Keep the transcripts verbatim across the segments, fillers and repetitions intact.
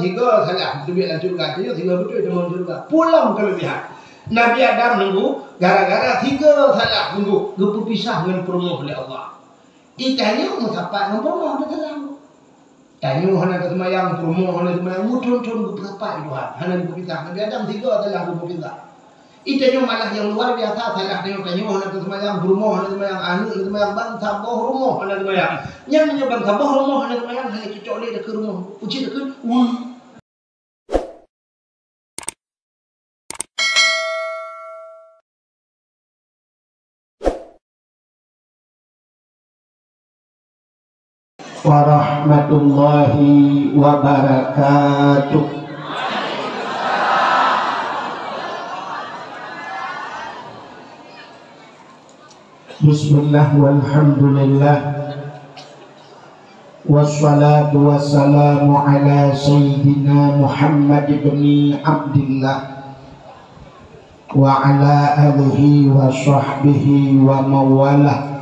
Tiga salah, teubiet lam syeuruga, tiga, tiga beutôi tamong syeuruga. Pulang keulebihan. Nabi Adam nunggu, gara-gara tiga salah nunggu, geupeupisah ngon peurumoh lé Allah. Di tanyoe meusapat ngon peurumoh teusalah. Tanyoe hana teuseumayang, peurumoh hana teuseumayang, muthon-thon geupeusapat Tuhan, hana geupeupisah. Nabi Adam tiga salah geupeupisah. Di tanyoe malah nyang luar biasa salah tanyoe, tanyoe hana teuseumayang, peurumoh hana teuseumayang, aneuk hana teuseumayang, ban saboh rumoh hana teuseumayang. Nyan meunyoe ban saboh rumoh hana teuseumayang, hana cocok lé takheun rumoh. Uji takheun, wah. Warahmatullahi wabarakatuh. Bismillah, walhamdulillah. Wassalatu wassalamu ala sayyidina Muhammad ibni Abdillah wa ala alihi wa sahbihi wa mawalah.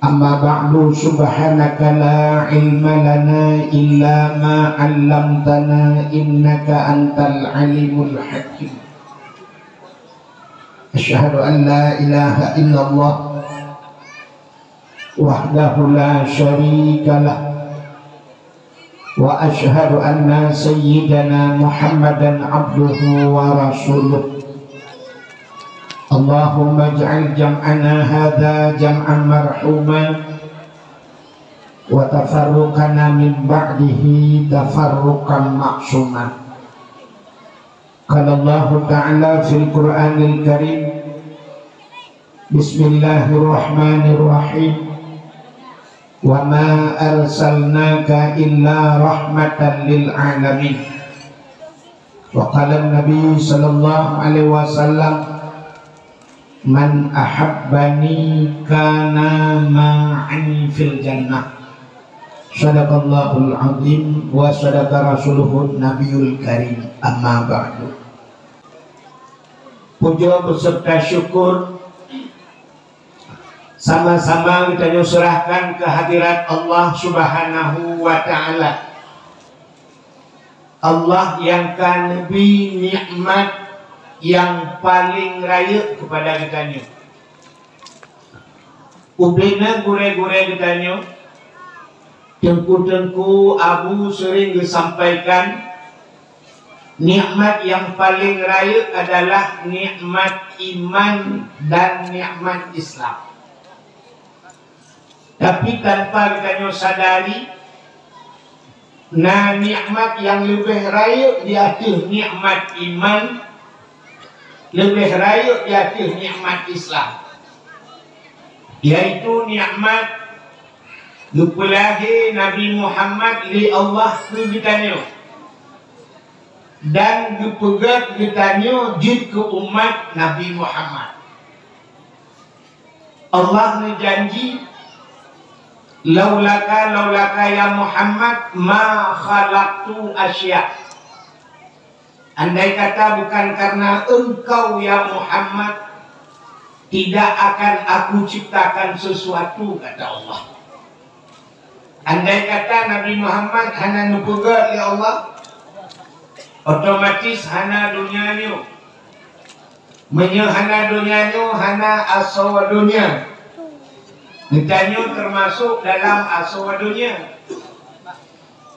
Amma ba'du, subhanaka la ilma lana illa ma 'allamtana innaka antal alimul hakim. Asyhadu an la ilaha illallah wahdahu la syarika lah. Wa asyhadu anna sayyidana Muhammadan abduhu wa rasuluh. Allahumma ij'al jam'ana hadza jam'an marhuma wa tafarruqana min ba'dihi tafarruqan ma'suma. Qala Allahu ta'ala fil Qur'anil Karim, bismillahirrahmanirrahim. Wa ma arsalnaka illa rahmatan lil alamin. Wa qala Nabi sallallahu alaihi wasallam, "Man ahabbani kana ma'an fil jannah." Sadaqallahul azim wa sadaqa rasuluhun nabiyul karim. Amma ba'du. Puja beserta syukur sama-sama geutanyoe serahkan keu hadirat Allah Subhanahu wa Ta'ala. Allah nyang ka neubri nikmat nyang paleng rayeuk keupada geutanyoe. Ubena gurée-gurée geutanyoe, teungku-teungku Abu sering geusampaikan, nikmat nyang paleng rayeuk adalah nikmat iman dan nikmat Islam. Tapi tanpa geutanyoe sadari, na nikmat nyang leubeh rayeuk di ateueh nikmat iman, leubeh rayeuk di ateueh nikmat Islam, yaitu nikmat geupeulahé Nabi Muhammad lé Allah keu geutanyoe dan geupeugét geutanyoe jeuet keu umat Nabi Muhammad. Allah neujanji, "Laulaka, laulaka ya Muhammad, ma khalaqtu asya." Andai kata bukan karena engkau, ya Muhammad, tidak akan Aku ciptakan sesuatu, kata Allah. Andai kata Nabi Muhammad hana neupeugét lé Allah, otomatis hana donya nyoe. Meunyoe hana donya nyoe, hana asoe donya. Geutanyoe teumasok dalam asoe donya.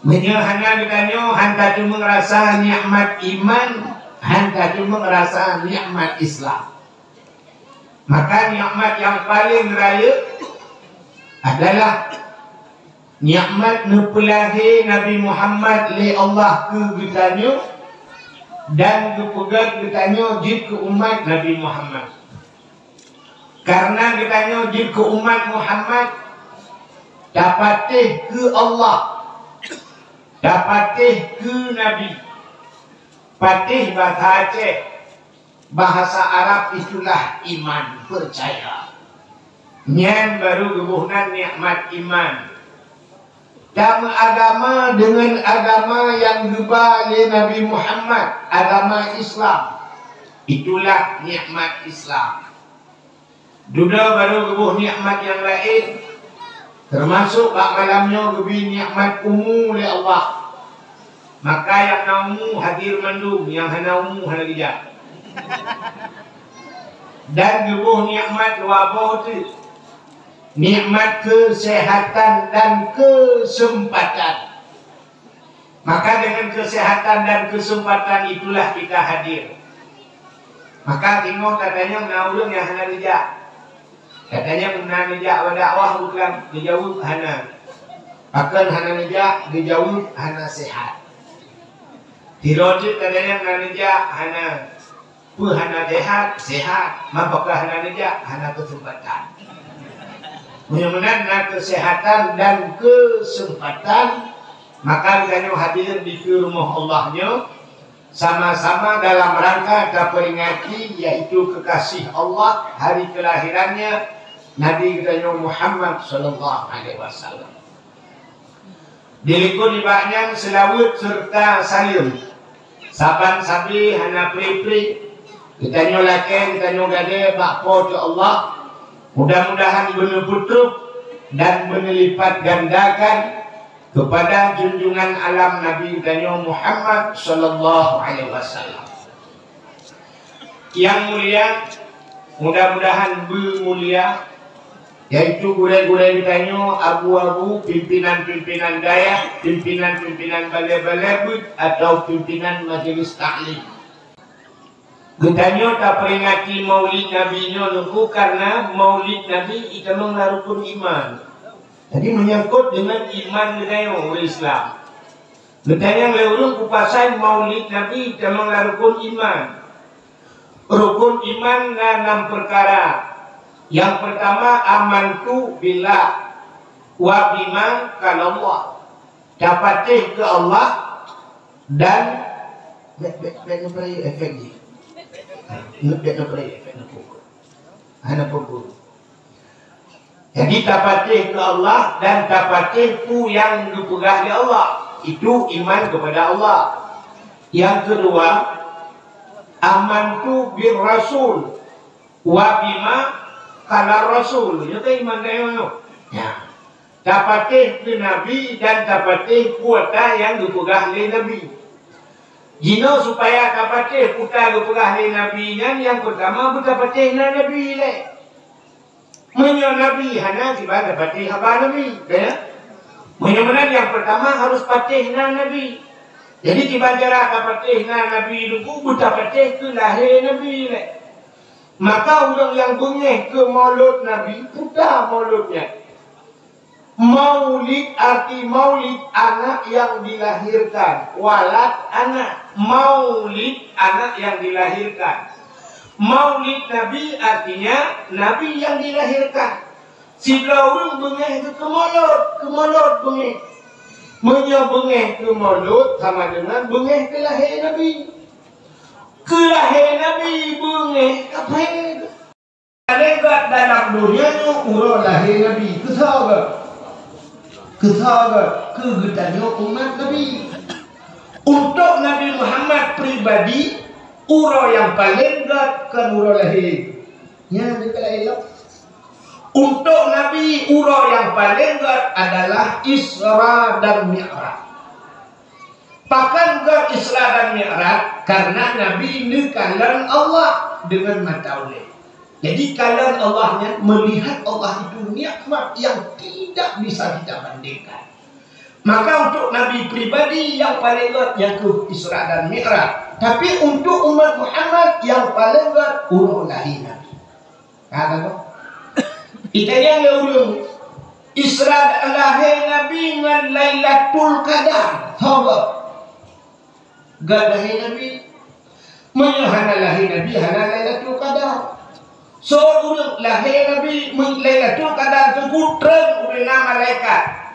Meunyoe hana geutanyoe, han tateumeung rasa nikmat iman, han tateumeung rasa nikmat Islam. Maka nikmat nyang paleng rayeuk adalah nikmat neupeulahé Nabi Muhammad lé Allah keu geutanyoe dan geupeugét geutanyoe jeuet keu umat Nabi Muhammad. Karena geutanyoe jeuet keu umat Muhammad, tapatéh keu Allah, tapatéh keu Nabi. Patéh basa Aceh, bahasa Arab itulah iman, percaya. Nyan baru geuboh nan nikmat iman. Tameuagama deungon agama nyang geuba lé Nabi Muhammad, agama Islam. Itulah nikmat Islam. Dudoe baru geuboh nikmat nyang laén, teumasok bak malam nyoe geubri nikmat umu lé Allah. Maka nyang na umu hadir mandum, nyang hana umu hana geujak. Dan geuboh nikmat dua boh teuk. Nikmat keuseuhatan dan keuseumpatan. Maka dengan keuseuhatan dan keuseumpatan itulah kita hadir. Maka singoh tatanyong na ureuëng nyang hana geujak. Tatanyong na neujak bak dakwah bukon, geujaweueb hana. Pakon hana neujak, geujaweueb hana seuhat. Sidroe teuk tatanyong na neujak hana. Peue hana seuhat? Seuhat. Ma pakon hana neujak? Hana keuseumpatan. Meunyoe meunan na keuseuhatan dan keuseumpatan, maka geutanyoe hadir dikeue rumoh Allah nyoe sama-sama dalam rangka taperingati, yaitu keukaséh Allah, hari kelahirannya Nabi geutanyoe Muhammad sallallahu alaihi wasallam. Dilikot nibak nyan seulaweuet seureuta saleuem. Saban sabe hana pri-pri, geutanyoe lakée geutanyoe gadée bak Po teu Allah. Mudah-mudahan beuneupeutrok dan beuneulipatgandakan keupada junjungan alam Nabi geutanyoe Muhammad sallallahu alaihi wasallam. Nyang mulia, mudah-mudahan beumulia, yaitu gurée-gurée geutanyoe, abu-abu, pimpinan-pimpinan dayah, pimpinan-pimpinan balée-balée beuet atau pimpinan majelis taklim. Geutanyoe taperingati Maulid Nabi nyoe Teungku, karena Maulid Nabi itamong lam rukun iman. Jadi menyangkut dengan iman geutanyoe ureuëng Islam. Geutanyong lé ureuëng peue pasai Maulid Nabi itamong lam rukun iman. Rukun iman na nam peukara. Nyang peurtama, amantu billah wa bima qalallah. Tapatéh keu Allah dan bèk, bèk, bèk neupeuraya efek jih. Bèk neupeuraya efek neupukul. Hana pukul. Jadi tapatéh keu Allah dan tapatéh peue nyang geupeugah lé Allah. Itu iman kepada Allah. Yang kedua, amantu bir rasul wa bima qala rasul. Nyoe kan iman geutanyoe. Ya. Tapatéh keu Nabi dan tapatéh peue ata nyang geupeugah lé Nabi. Jinoe supaya tapatéh peue ata geupeugah lé Nabi nyan, nyang peurtama beutapatéh na Nabi lé. Meunyoe Nabi hana, kiban tapatéh haba Nabi, ya? Meunyoe meunan nyang peurtama harôh patéh na Nabi. Jadi kiban cara tapatéh na Nabi Teungku, beutapatéh keu lahé Nabi lé. Maka ureuëng nyang beungéh keu maulud Nabi, peue ata maulud nyan. Maulid, arti maulid, anak yang dilahirkan. Walad, anak. Maulid, anak yang dilahirkan. Maulid Nabi artinya Nabi yang dilahirkan. Sidroe ureuëng beungéh keu maulud, keu maulud beungéh. Meunyoe beungéh keu maulud sama dengan beungéh keu lahé Nabi. Keu lahé Nabi beungéh kaphé. Paleng gét dalam donya nyoe uroe lahé Nabi. Keu soe gét? Keu soe gét? Keu geutanyoe umat Nabi. Untuk Nabi Muhammad pribadi, uroe nyang paleng gét kon uroe lahé. Nyan leubeh laén lom. Untuk Nabi, uroe nyang paleng gét adalah Isra dan Mi'raj. Pakon gét Isra dan Mi'raj? Karena Nabi neukalon Allah dengan mata ulée. Jadi kalon Allah nyan, melihat Allah itu nikmat yang tidak bisa kita bandingkan. Maka untuk Nabi pribadi nyang paleng gét nyan keuh Isra dan Mi'raj. Tapi untuk umat Muhammad nyang paleng gét uroe lahé Nabi. Ka tagoe? Itanyong lé ureuëng, Isra lahé Nabi ngon Lailatul Qadar, soe gét? Gét lahé Nabi. Meunyoe hana lahé Nabi, hana Lailatul Qadar. Soe ureuëng lahé Nabi, meun Lailatul Qadar Teungku treun ubena malaikat.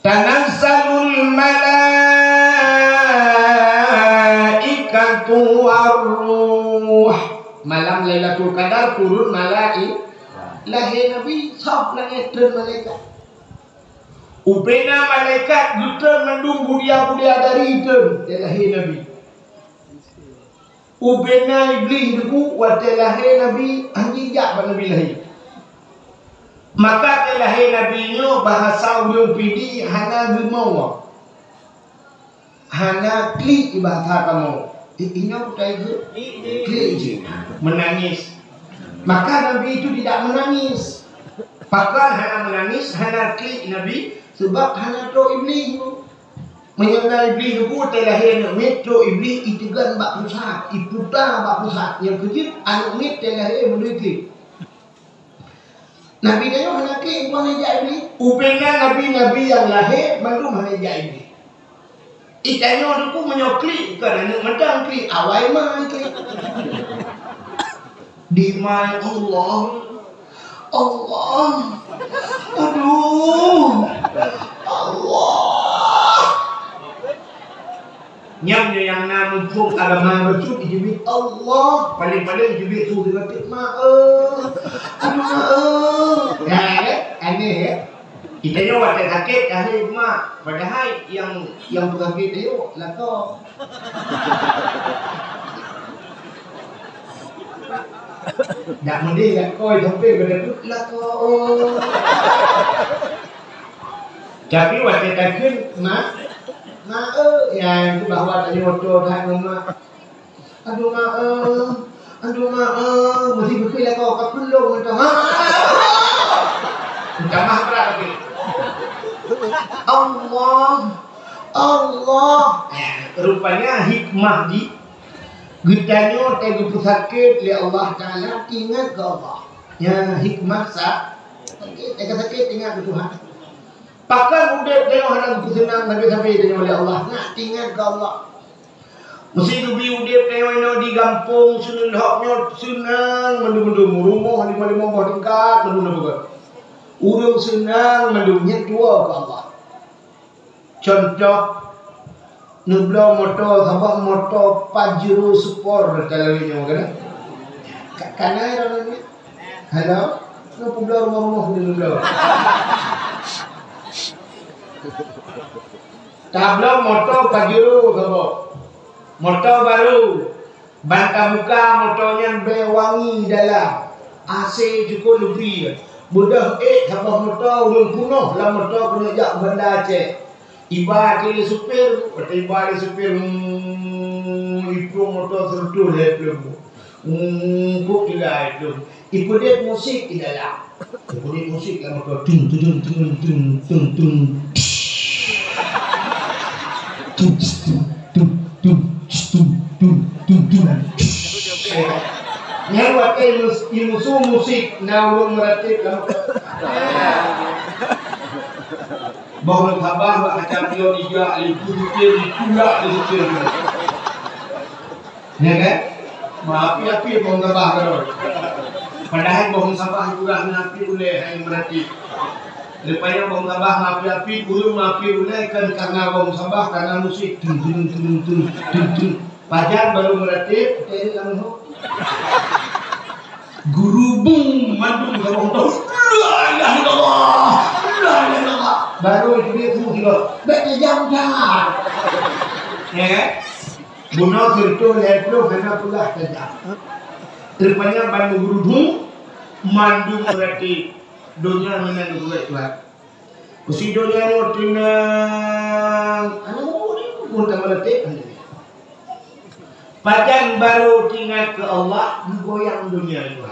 Tanazzalul malaikatu warruh. Malam Lailatul Qadar turun malai-, lahé Nabi, sab langét treun malaikat. Ubena malaikat geutreun mandum budia-budia dari treun, ya lahé Nabi. Ubena Iblih Teungku watée lahé Nabi hana jijak bak Nabi lahé. Maka watée lahé Nabi nyoe bahasa ureuëng Pidie hana geumoe. Hana klik di bahasa kamoe. Eh, ingat utai ke? Klik je. Menangis. Maka Nabi itu tidak menangis. Pakon hana menangis, hana klik Nabi, sebab hana trok Iblih tu. Meunyoe na Iblih tu, watèe lahé aneuk miet, trok Iblih iteugon bak pusat, iputa bak pusat. Nyang keujeuet, aneuk miet watèe lahé meunurot klik. Nabi tanyoe hana klik, hana jak Iblih. Ubena nabi-nabi nyang lahé mandum hana jak Iblih. Itanyoe teungku meunyoe klik, kon aneuk mantong klik, awai ma klik. Dimai Allah. Allah. Aduh. Allah. Nyan nyang na muphom agama bacut, jibit Allah, paling-paling jibit su sibatik ma, eh. Aduh, ma, eh. Ya, ya, aneh, ya. Kita nyoe watèe sakét, ahli mak. Padahai nyang, nyang peusakét nyoe lakoe. Dak meudeh lakoe sampai pada put lakoe. Tapi watèe takheun, "Mak, mak, eh," ya, itu bahwa tadi moto that ngon mak. "Aduh, mak, eh. Aduh, mak, eh." Mesti beukeuh lakoe ka peulông mantong. Ha, ha, ha, ha. Tambah brat lagi. Allah, Allah. Eh, rupanya hikmah di geutanyoe watèe geupeusakét lé Allah Taala, ingat keu Allah. Ya, hikmah sa-, sakét, eh, sakét, ingat keu Tuhan. Pakon udép tanyoe hana geupeuseunang sabe-sabe tanyoe lé Allah, na ingat keu Allah. Meuseuti udép tanyoe inoe di gampông, seunang lhok nyoe seunang mandum-mandum, rumoh limong-limong boh tingkat mandum-mandum. Ureueng seunang mandum, nyan tuwoe keu Allah. Contoh, neubloe moto, saboh moto Pajero Sport ka lagèe nyoe kan? Ka, kana droeneuh nyan? Halo? Neubloe rumoh-rumoh neubloe. Tabloe moto Pajero saboh. Moto barô. Ban tabuka moto nyan bèe wangi dalam. A C cukôp leubri. Beudôh ék saboh moto, ureueng peunoh lam moto keuneuk jak Banda Aceh. Iba ateueh lé supir, watèe iba lé supir, hmm, iplueng moto seureutôh lhèe plueng. Hmm, kok tinggai plueng. Ipeudeuh musik di dalam. Ipeudeuh musik lam moto. Tung, tung, tung. Tung, tung, tung. Nyan watèe ilmu, ilmu su musik na ureueng meuratéb lam. Boh lôn sabah bak kaca pion ijak lé supir, itulak lé supir. Ya kan? Mapi-api boh sabah ka lôn. Padahai boh sabah kurang na api ulèe hai meuratéb. Leupah nyan boh sabah mapi-api, ureueng mapi ulèe kan karena boh sabah, karena musik. Tung, tung, tung, tung, tung, tung. Pajan barô meuratéb, teuh lam leuhô. Gurubung mandum ka boh tu. La ilaha illallah. La ilaha illallah. Barô itu dia tu tiba. Bèk tajam dah. Ya kan? Bunoe seureutôh lhèe plueng hana peugah tajam. Rupanya ban gurubung mandum meuratéb. Donya hana geubuet Tuhan. Keusidonya nyoe teunang. Aneuk muda pun ka meuratéb. Pajan barô teuingat keu Allah, geugoyang donya nyoe.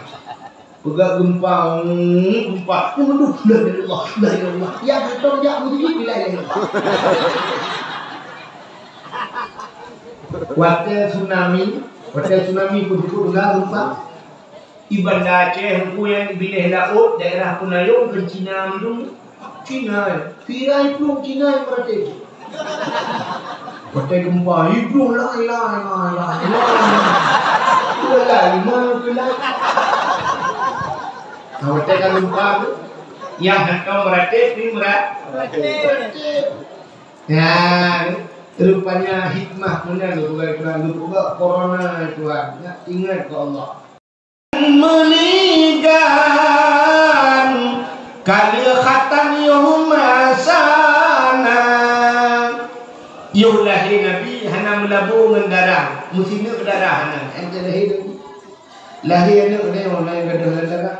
Peugah geumpa, hmm, geumpa. Aduh, la ilaha illallah, la ilaha illallah. Ya, beutôi jak meujijik, la ilaha illallah. Watèe tsunami, watèe tsunami peuduek na geumpa. Di Banda Aceh, Teungku, nyang binéh laôt, daerah Peunayong, keu Cina mandum. Cina, eh. Pira iplueng Cina nyang meuratéb. Watèe geumpa, iplueng lai, lai, lai, lai, lai. Dua lai, lima keu lai. Nah, watèe ka geumpa tu, nyang hantom meuratéb, ni meura-, meuratéb. Ya, rupanya hikmah meunan geupeugah Tuhan, geupeugah corona Tuhan. Ingat, ingat keu Allah. Meuninggai ka lheueh khatam yoh masa na. Yoh lahé Nabi hana meulabô ngon darah, meusineuk darah na. Entah lahé Nabi. Lahé aneuk nyoe na nyang gadôh lam darah.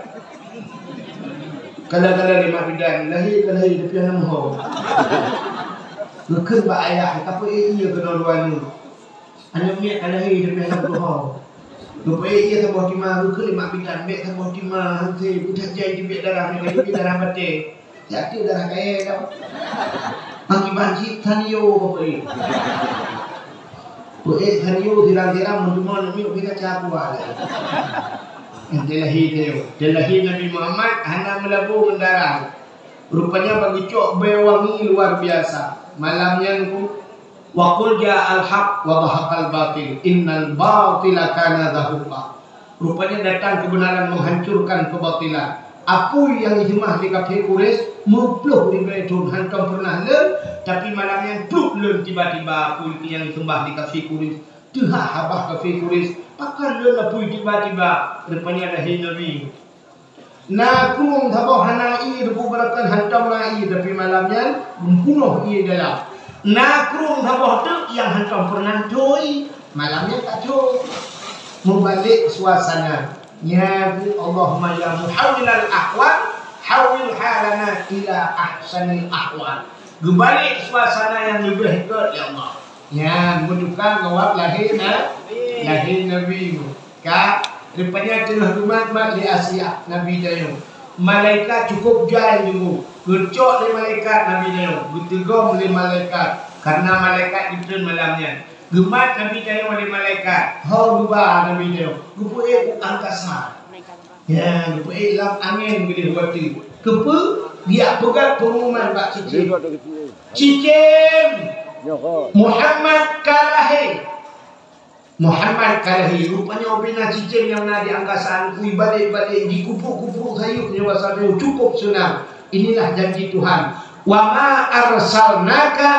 Kala-kala lé mak bidan, lahé ka lahé tapi hana meuho. Geukheun bak ayah, "Ka peu-ék ie keunoe dua nyoe." Aneuk miet ka lahé leubeh lam tuho. Geupeu-ék ie saboh tima, geukheun lé mak bidan, "Bék saboh tima, han sé, beudah jai teubiet darah, meukaji darah batée." Siat darah kayée tau. Akiban cit sanyo geupeu-ék. Peu-ék sanyo silang-silang, meuteumé aneuk miet pih ka caku lé. Teulahé teu, teulahé Nabi Muhammad hana meulabu ngon darah. Rupanya bak geucok bée wangi luar biasa. Malam nyan ku, "Wa qul ja'al haq wa zahaqal batil, innal batila kana zahuqa." Rupanya datang kebenaran menghancurkan kebatilan. Apui nyang jiseumah di kafé Quraisy meuploh ribée thon hantom peureunah lôn, tapi malam nyan pluek lôn tiba-tiba apui nyang jiseumah di kafé Quraisy. Teuhah babah kafé Quraisy, pakon lôn apui tiba-tiba, rupanya lahé Nabi. Na krueng saboh hana ie, teupeu beureukan hantom na ie, tapi malam nyan meupunoh ie dalam. Na krueng saboh teuk nyang hantom peureunah tho ie, malam nyan ka tho. Meubalek suasana. Nyan, Allahumma ya muhawwilal ahwal, hawwil halana ila ahsanil ahwal. Geubalek suasana nyang leubeh gét, ya Allah. Nyan, meutuka ngon wab lahé na-, lahé Nabi. Ka, rupanya teungoh geumat-mat lé Asia, Nabi tanyoe. Malaikat cukôp jai nyoe. Geucok lé malaikat Nabi tanyoe. Geuteugom lé malaikat. Karena malaikat geutreun malam nyan. Geumat Nabi tanyoe lé malaikat. Ho geuba Nabi tanyoe. Geupeu-ék u angkasa. Ya, geupeu-ék lam angén geudeh watée. Keupeue? Geujak peugah peungumuman bak cicém. Cicém! Muhammad ka lahé. Muhammad ka lahé. Rupanya ubena cicém nyang na di angkasa nyan, ibalek-balek, dikupuk-kupuk sayeuep nyoe basa nyoe, cukôp seunang. Inilah janji Tuhan. "Wa ma arsalnaka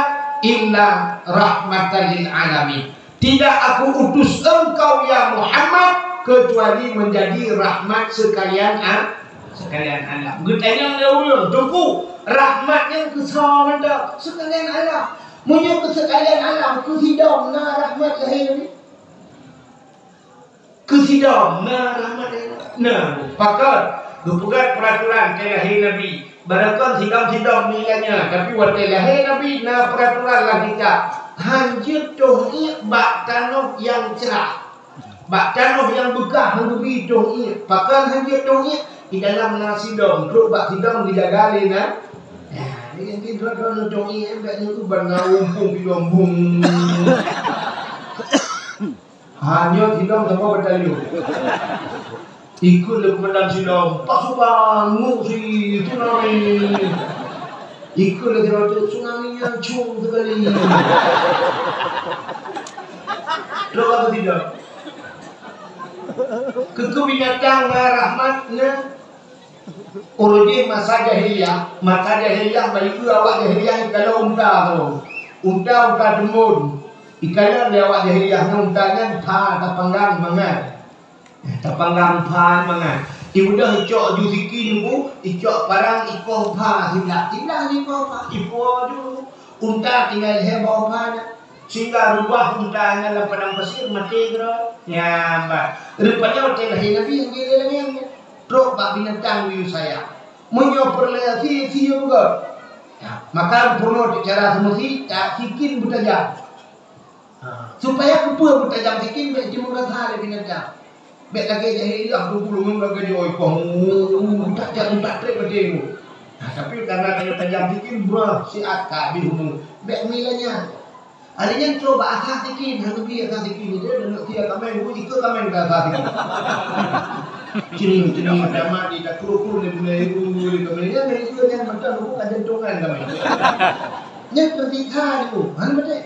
illa rahmatan lil alamin." Tidak Aku utus engkau, ya Muhammad, kecuali menjadi rahmat sekalian a-, sekalian alam. Geutanyong lé ureuëng, "Teungku, rahmat nyan keu soe mantong?" "Sekalian alam." Meunyoe keu sekalian alam, keu sidom na rahmat lahé nyoe? Keu sidom na rahmat, na. Pakon geupeugah peuratoran keu lahé Nabi. Barokon sidom-sidom nilainya, tapi watée lahé Nabi na peuratoran lam kitab, han jeuet toh iék bak tanoh nyang crah. Bak tanoh nyang beukah han geubi toh iék. Pakon han jeuet toh iék? Di dalam na sidom, trok bak sidom geujaga lé na. Ya, ini nanti droe-droe toh iék, bak nyoe ban na umpung sidom bung. Hanya sidom sama batalion. Ikut lé komandan sidom, pasukan ngungsi tsunami. Ikut lé sidom tu, tsunami yang cung sekali. Terus apa tidak? Keu binatang na rahmat na. Ureuëng jih masa jahiliyah, masa jahiliyah bak ibu awak jahiliyah ikalon unta tu. Unta, unta teumbon. Ikalon lé awak jahiliyah nyan unta nyan pha tapanggang mangat. Tapanggang pha mangat. Ibudah icok ju sikin bu, icok parang ikoh pha siblah. Siblah ikoh pha, ipo ju. Unta tinggai lhée boh pha nyan. Sehingga rubah unta nyan lam padang pasir, maté keudroe. Nyan bah. Rupanya watée lahé Nabi nyang jilé lagée nyan. Trok bak binatang geuyue sayang. Meunyoe peureulée sie, sie beugét. Ya, maka peurunoe cara seumeusi, tak sikin beutajam. Ha, supaya keupeue beutajam sikin, bék timbul rasa lé binatang. Bék lagée jahiliyah, gurée-gurée ngon lagée joi, pah, tak jak, tak trép maté. Ha, tapi karena tajam sikin, brah, siat ka abéh umu. Bék mila nyan. Hari nyan trok bak asa sikin, hana bi asa sikin, dia dah nak sia kaméng, bu, ikut kaméng dah asa sikin. Cini, cini, macam mana dia tak kuru-kuru dia punya ibu, dia kaméng. Ya, dia ikut nyan macam bu, kajantungan kaméng. Nyan tersiksa dia, bu. Hana betul.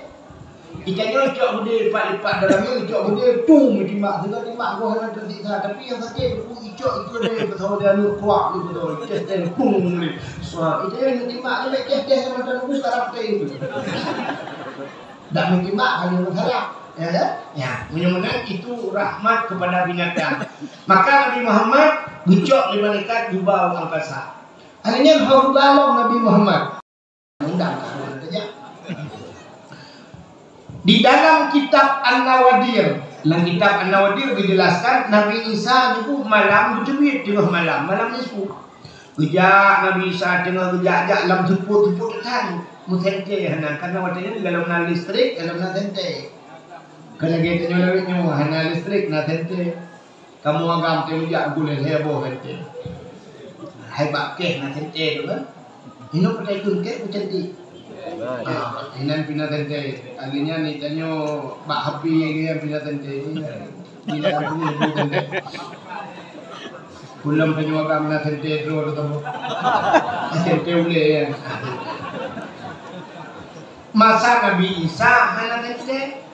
Ikan nyoe cok geude lipat-lipat dalam nyoe, cok geude, tung, timbak, timbak, timbak, gua hana tersiksa. Tapi yang sakit, bu, icok ikut dia, betul dia, nu, kuak, gitu, tung, tung, tung. Wah, itu yang timbak, dia, ceh, ceh, macam bu, sekarang, ceh, itu. Dak meujimak hana masalah, ya kan? Ya, meunyoe meunan itu rahmat kepada binatang. Maka Nabi Muhammad geucok lé malaikat geuba u angkasa. Akhirnya haba lom Nabi Muhammad. Undang ka ureuëng tajak. Di dalam kitab An-Nawadir, dalam kitab An-Nawadir dijelaskan Nabi Isa niku malam geuteubiet teungoh malam, malam nisfu. Geujak Nabi Isa teungoh geujak-jak lam seupôt-seupôt teuthan. Meusente hana, karena watèe nyan golom na listrik, golom na sente. Keuneuk lagèe tanyoe lawét nyoe hana listrik, na sente. Kamoe agam teuh jak gulèe lhèe boh sente. Hai bak kèh na sente tu kan. Inoe pakai keu kèh peucantik. Ah, inan pih na sente. Akhirnya ni tanyoe bak api lagèe nyan pih na sente. Bila aku ni sente. Ulôn tanyoe agam na sente droe tu. Sente ulèe ya. Masa Nabi Isa hana sente.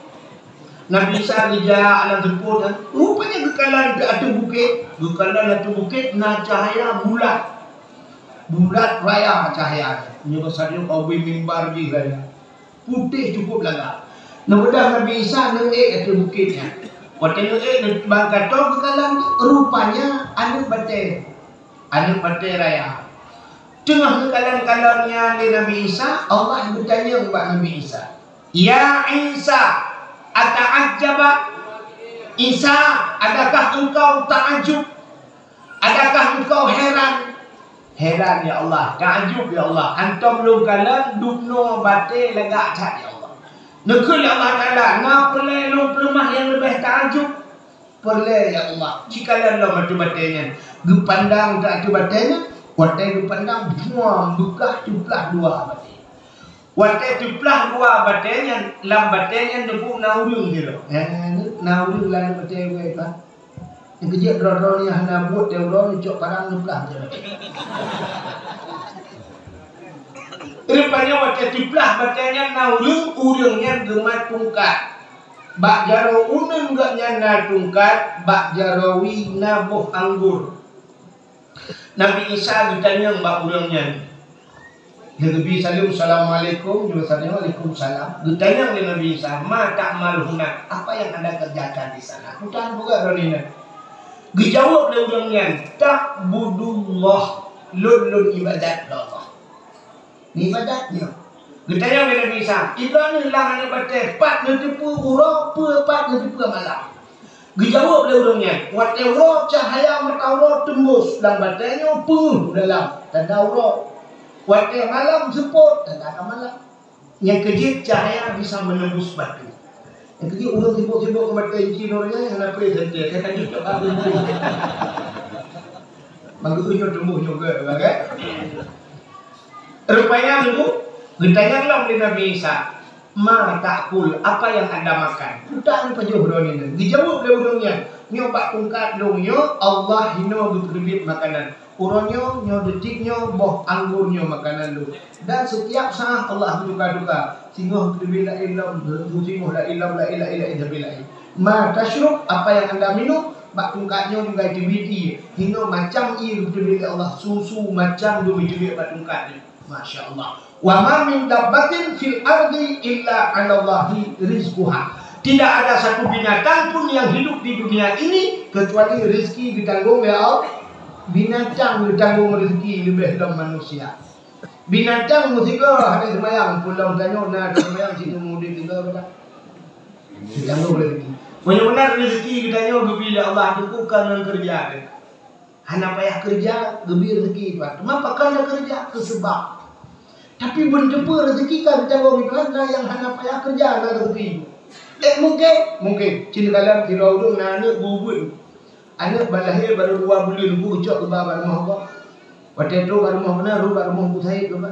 Nabi Isa geujak lam teupot, rupanya geukalon ateueh bukét, geukalon ateueh bukét na cahya bulat. Bulat raya cahya. Nyoe sajoe ka ubé mimbar jih raya. Putéh cukup lagak. Neubeudôh Nabi Isa neuék ateueh bukét nyan. Watèe neuék bak gato geukalon, rupanya aneuk batèe. Aneuk batèe raya. Teungoh geukalon-kalon nyan lé Nabi Isa, Allah geutanyong bak Nabi Isa, "Ya Isa, ata'ajjaba? Isa, adakah engkau ta'ajub? Adakah engkau heran?" Heran, ya Allah, ta'ajub, ya Allah. Hantom lôn kalon dubnoe batèe lagak that, ya Allah. Neukheun lé Allah Taala, na peureulèe lôn peuleumah nyang leubeh ta'ajub? Peureulèe, ya Allah. Cikalon lom ateueh batèe nyan. Geupandang ateueh batèe nyan, watèe geupandang, buam, beukah teuplah dua batèe. Watèe teuplah dua batèe nyan, lam batèe nyan neubu na ureueng sidroe. Eh, na ureueng lam batèe wèe ka. Nyang keujeuet droe-droe nyan hana buet teuh uroe neucok parang neuplah batèe. Rupanya watèe teuplah batèe nyan na ureueng, ureueng nyan geumat tungkat. Bak jaroe uneun gobnyan na tungkat, bak jaroe wie na boh anggor. Nabi Isa geutanyong bak ureueng nyan. Lheuh geubi saleuem, "Assalamualaikum," nyoe sabe, "Waalaikumsalam." Geutanyong lé Nabi Isa, "Ma ta'mal huna? Apa yang Anda kerjakan di sana?" Peue tan peugah droeneuh nyan? Geujaweueb lé ureueng nyan, "Ta'budullah, lôn, lôn ibadat keu Allah." Ibadat nyoe. Geutanyong lé Nabi Isa, "Droeneuh lam aneuk batèe, pat neuteupeue uroe, peue pat neuteupeue malam?" Geujaweueb lé ureueng nyan, "Watèe uroe cahya mata uroe teumbôs lam batèe nyoe peungeuh u dalam, tanda uroe. Watèe malam seupôt, tanda ka malam." Nyang keujeuet cahya bisa menembus batu. Nyang keujeuet ureueng sibok-sibok keu batèe inci nurani hana preh sente, ka tadi cok batu inci. Bangku nyoe tumbuh nyoe ke, kan? Rupanya dulu, geutanyong lom lé Nabi Isa, "Ma ta'kul, apa yang Anda makan?" Peue tan pajoh droeneuh nyan. Geujaweueb lé ureueng nyan, "Nyoe bak tungkat lôn nyoe, Allah hinoe geuteubiet makanan. Uroe nyoe, nyoe detik nyoe, boh anggor nyoe makanan lôn. Dan setiap saat Allah geutuka-tuka. Singoh geuteubiet laén lom, singoh laén lom, laén, laén, laén, sabe laén. Ma tasyrub, apa yang Anda minum?" Bak tungkat nyoe juga teubiet ié. Hinoe macam ié geuteubiet lé Allah, susu macam geuteubiet bak tungkat nyoe. Masya Allah. "Wa ma min dabbatin fil ardi illa 'alallahi rizquha." Tidak ada satu binatang pun yang hidup di dunia ini kecuali rezeki geutanggong lé Allah. Binatang geutanggong rezeki leubeh lom manusia. Binatang meusigoe hana seumayang, peulom tanyoe na seumayang sigoe udeb sigoe beudak. Geutanggong rezeki. Meunyoe meunan rezeki geutanyoe geubri lé Allah, teuka ngon keureuja teuh. Hana payah keureuja, geubri rezeki Tuhan. Teuma pakon na keureuja? Keu seubab. Tapi beuneuteupeu rezeki ka geutanggong Tuhan, na nyang hana payah keureuja na rezeki. Eh, mungkin, mungkin. Cit kalon sidroe ureueng na aneuk beu-ubeut. Aneuk ban lahé barô dua buleuen, bu geucok geuba bak rumoh gob. Watèe trôk bak rumoh meunan, rôh bak rumoh Abu Said geuba.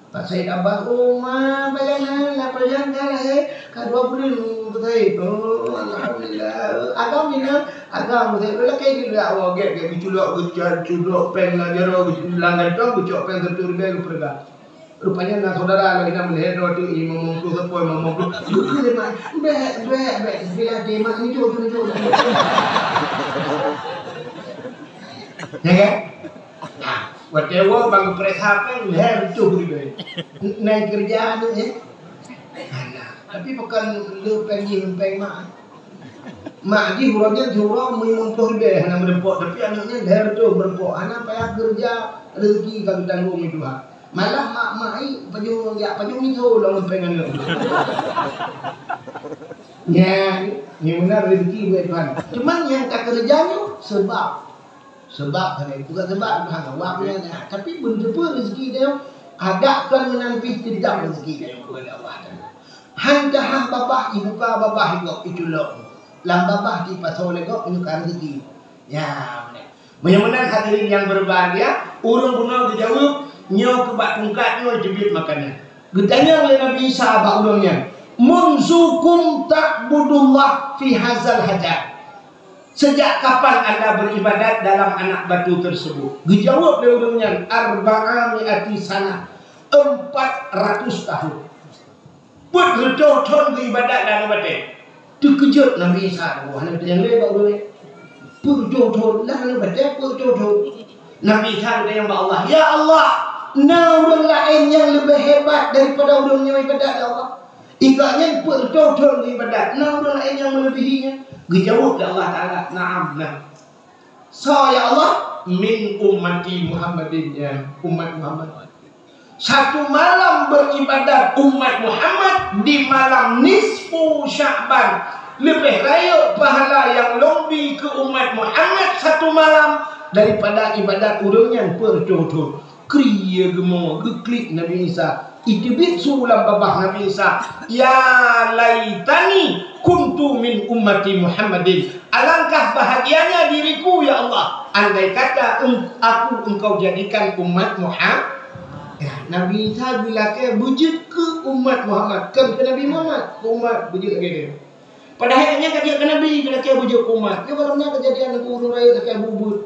Pak Said Abbas, "Oh, ma, pajan na, na pajan ka lahé, ka dua buleuen, Abu Said." "Oh, alhamdulillah." "Agam inong?" "Agam, Abu Said." Lakèe jih jak woe gèt, gèt geuculok, geuculok pèng lam jaroe, geuculok lam gantong, geucok pèng sireutoh ribèe geupeureuga. Rupanya na syedara lagèe nyan meulihat droe teuh, imam mungklu, seupôt imam mungklu. Geukheun lé mak, "Bèk, bèk, bèk, bila di mak nijôk, nijôk, nijôk." Ya kan? Nah, watèe woe bang geupeuriksa pèng, lhèe reutôh ribèe. Nyan keureuja aneuk nyan. Nah, tapi pakon le pèng jih ngon pèng mak. Mak jih uroe nyan siuroe limong ploh ribèe hana meureumpok, tapi aneuk nyan lhèe reutôh meureumpok. Hana payah keureuja, rezeki ka geutanggong lé Tuhan. Malah mak-mak nyan pajoh, jak pajoh miseue lom ngon pèng aneuk. Nyan, nyan meunan rezeki buet Tuhan. Cuman nyang takeureuja nyoe seubab. Seubab hana, bukan seubab Tuhan, awak nyan, tapi beuneuteupeu rezeki nyoe. Adak kon meunan pih teudong rezeki nyang geupeugah lé Allah Taala. Han taha babah, ibuka babah gob, iculok. Lam babah ipasoe lé gob, ibuka rezeki. Ya, meunan. Meunyoe meunan hadirin yang berbahagia, ureueng bunoe geujaweueb, nyoe keu bak tungkat nyoe jeuet makanan. Geutanyong lé Nabi Isa bak ureueng nyan, "Munzu kum ta'budullah fi hazal hajar?" Sejak kapan anda beribadat dalam anak batu tersebut? Geujaweueb lé ureueng nyan, "Arba'a mi'ati sanah, empat ratus tahun." Peuet reutôh thon geuibadat lam batée. Teukeujot Nabi Isa, wah, hana teunyang lé bak ureueng nyan. Peuet reutôh thon, lam batée peuet reutôh thon. Nabi Isa geutanyong bak Allah, "Ya Allah, na ureueng laén nyang leubeh hebat daripada ureueng nyoe ibadat, ya Allah?" Iga nyan peuet reutôh thon geuibadat, na ureueng laén nyang meuleubihi nyan? Geujaweueb lé Allah Taala, "Na'am, na." "Soe, ya Allah?" "Min ummati Muhammadin, ya, umat Muhammad." Satu malam beribadat umat Muhammad di malam nisfu Sya'ban. Leubeh rayeuk pahala nyang lôn bi keu umat Muhammad satu malam daripada ibadat ureueng nyan peuet reutôh thon. Krie geumo, geuklik Nabi Isa. Iteubiet su lam babah Nabi Isa, "Ya laitani kuntu min ummati Muhammadin. Alangkah bahagianya diriku, ya Allah, andai kata eng-, aku Engkau jadikan umat Muhammad." Ya, Nabi Isa geulakée beujeuet keu umat Muhammad, kon keu Nabi Muhammad, keu umat beujeuet lagée nyan. Padahai nyan ka jeuet keu Nabi, geulakée beujeuet keu umat. Nyoe barang na keujadian lam ureueng rayeuk lakée buet.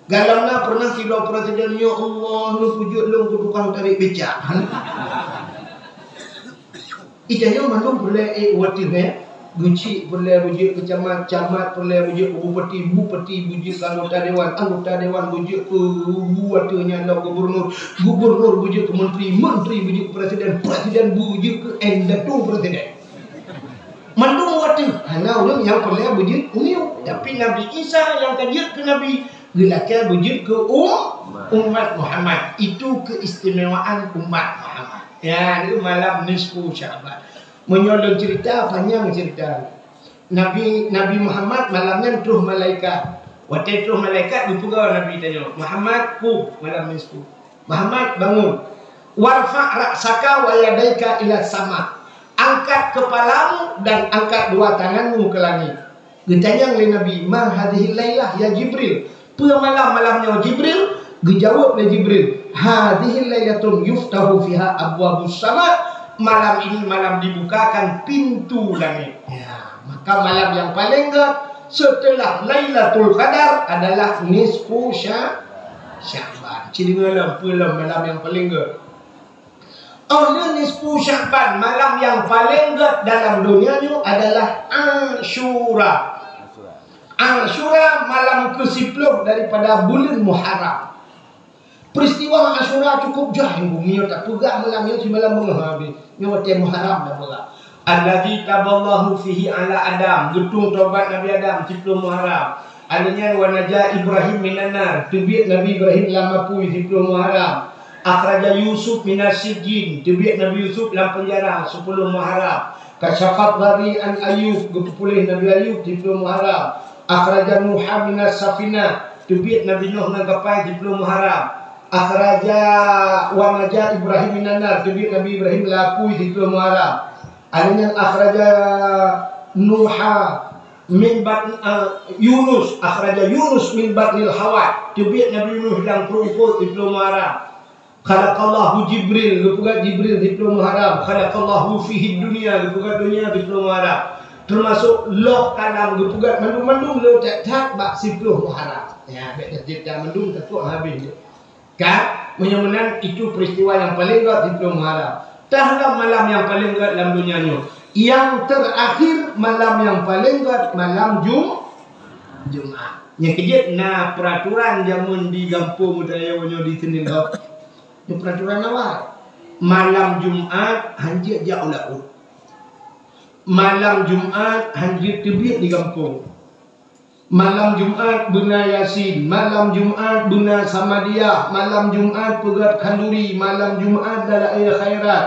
Galom na pernah sidroe presiden, "Ya Allah, neupeujeuet lôn keu tukang tarek becak." Ita nyoe mandum peureulée ék watée, eh. Geuchik peureulée beujeuet keu camat, camat peureulée beujeuet keu bupati, bupati beujeuet keu anggota dewan, anggota dewan beujeuet keu watée nyan lom gubernur, gubernur beujeuet keu menteri, menteri beujeuet keu presiden, presiden beujeuet keu indatu presiden. Mandum watée, hana ureueng nyang peureulée beujeuet umiu. Tapi Nabi Isa nyang ka jeuet keu nabi, geulakée beujeuet keu um-, umat Muhammad. Itu keistimewaan umat Muhammad. Ya, itu malam nisfu Sya'ban. Meunyoe lôn cerita, panyang cerita. Nabi, Nabi Muhammad malam nyan troh malaikat. Watée troh malaikat, geupeugah Nabi tanyoe, "Muhammad, kum malam nisfu." "Muhammad, bangun. Warfa' ra'saka wa yadaika ila sama." Angkat kepalamu dan angkat dua tanganmu ke langit. Geutanyong lé Nabi, "Ma hadhihil lailah ya Jibril?" Peue malam-malam nyoe Jibril? Geujaweueb lé Jibril, "Hadhihil lailatun yuftahu fiha abwabus sama." Malam ini malam dibukakan pintu langit. Ya, maka malam yang paling gét setelah Lailatul Qadar adalah nisfu Sya-, Sya'ban. Ci deungoe lom, peue lom malam nyang paleng gét. Óh lheueh nisfu Sya'ban, malam nyang paleng gét dalam donya nyoe adalah Asyura. Asyura malam keusiploh daripada buleuen Muharram. Peristiwa Asyura cukup jai, meunyoe tapeugah malam nyoe simalam beungoh habéh. Nyoe watée Muharram tapeugah. Alladzi taballahu fihi ala Adam, geutueng tobat Nabi Adam siploh Muharram. Alheuh nyan wa naja Ibrahim minan nar, teubiet Nabi Ibrahim lam apui siploh Muharram. Akhraja Yusuf minas sijjin, teubiet Nabi Yusuf lam penjara siploh Muharram. Kasyafal ghari an Ayub, geupeupuléh Nabi Ayub siploh Muharram. Akhraja Nuha minas safinah, teubiet Nabi Nuh ngon kapai siploh Muharram. Akhraja wa naja Ibrahim minan nar, teubiet Nabi Ibrahim lam apui siploh Muharram. Alheuh nyan akhraja Nuha min bat-, eh, Yunus, akhraja Yunus min batnil hawat, teubiet Nabi Yunus lam pruet eungkôt siploh Muharram. Khalaqallahu Jibril, geupeugét Jibril siploh Muharram. Khalaqallahu fihi dunya, geupeugét donya siploh Muharram. Teumasok loh kalam geupeugét mandum-mandum lé that-that bak siploh Muharram. Ya, bék that-that mandum takot habéh. Ka, meunyoe meunan, itu peristiwa nyang paleng gét siploh Muharram. Tah lam malam nyang paleng gét lam donya nyoe. Nyang terakhir malam nyang paleng gét malam Jum-, Jumat. Nyang keujeuet na peraturan jameun di gampông Meudayo nyoe di Seunindok. Nyoe peraturan awai. Malam Jumat hanjeuet jak u laôt. Malam Jumat hanjeuet teubiet di gampông. Malam Jumat beuna Yasin, malam Jumat beuna Samadiyah, malam Jumat peugét khanduri, malam Jumat dalail khairat.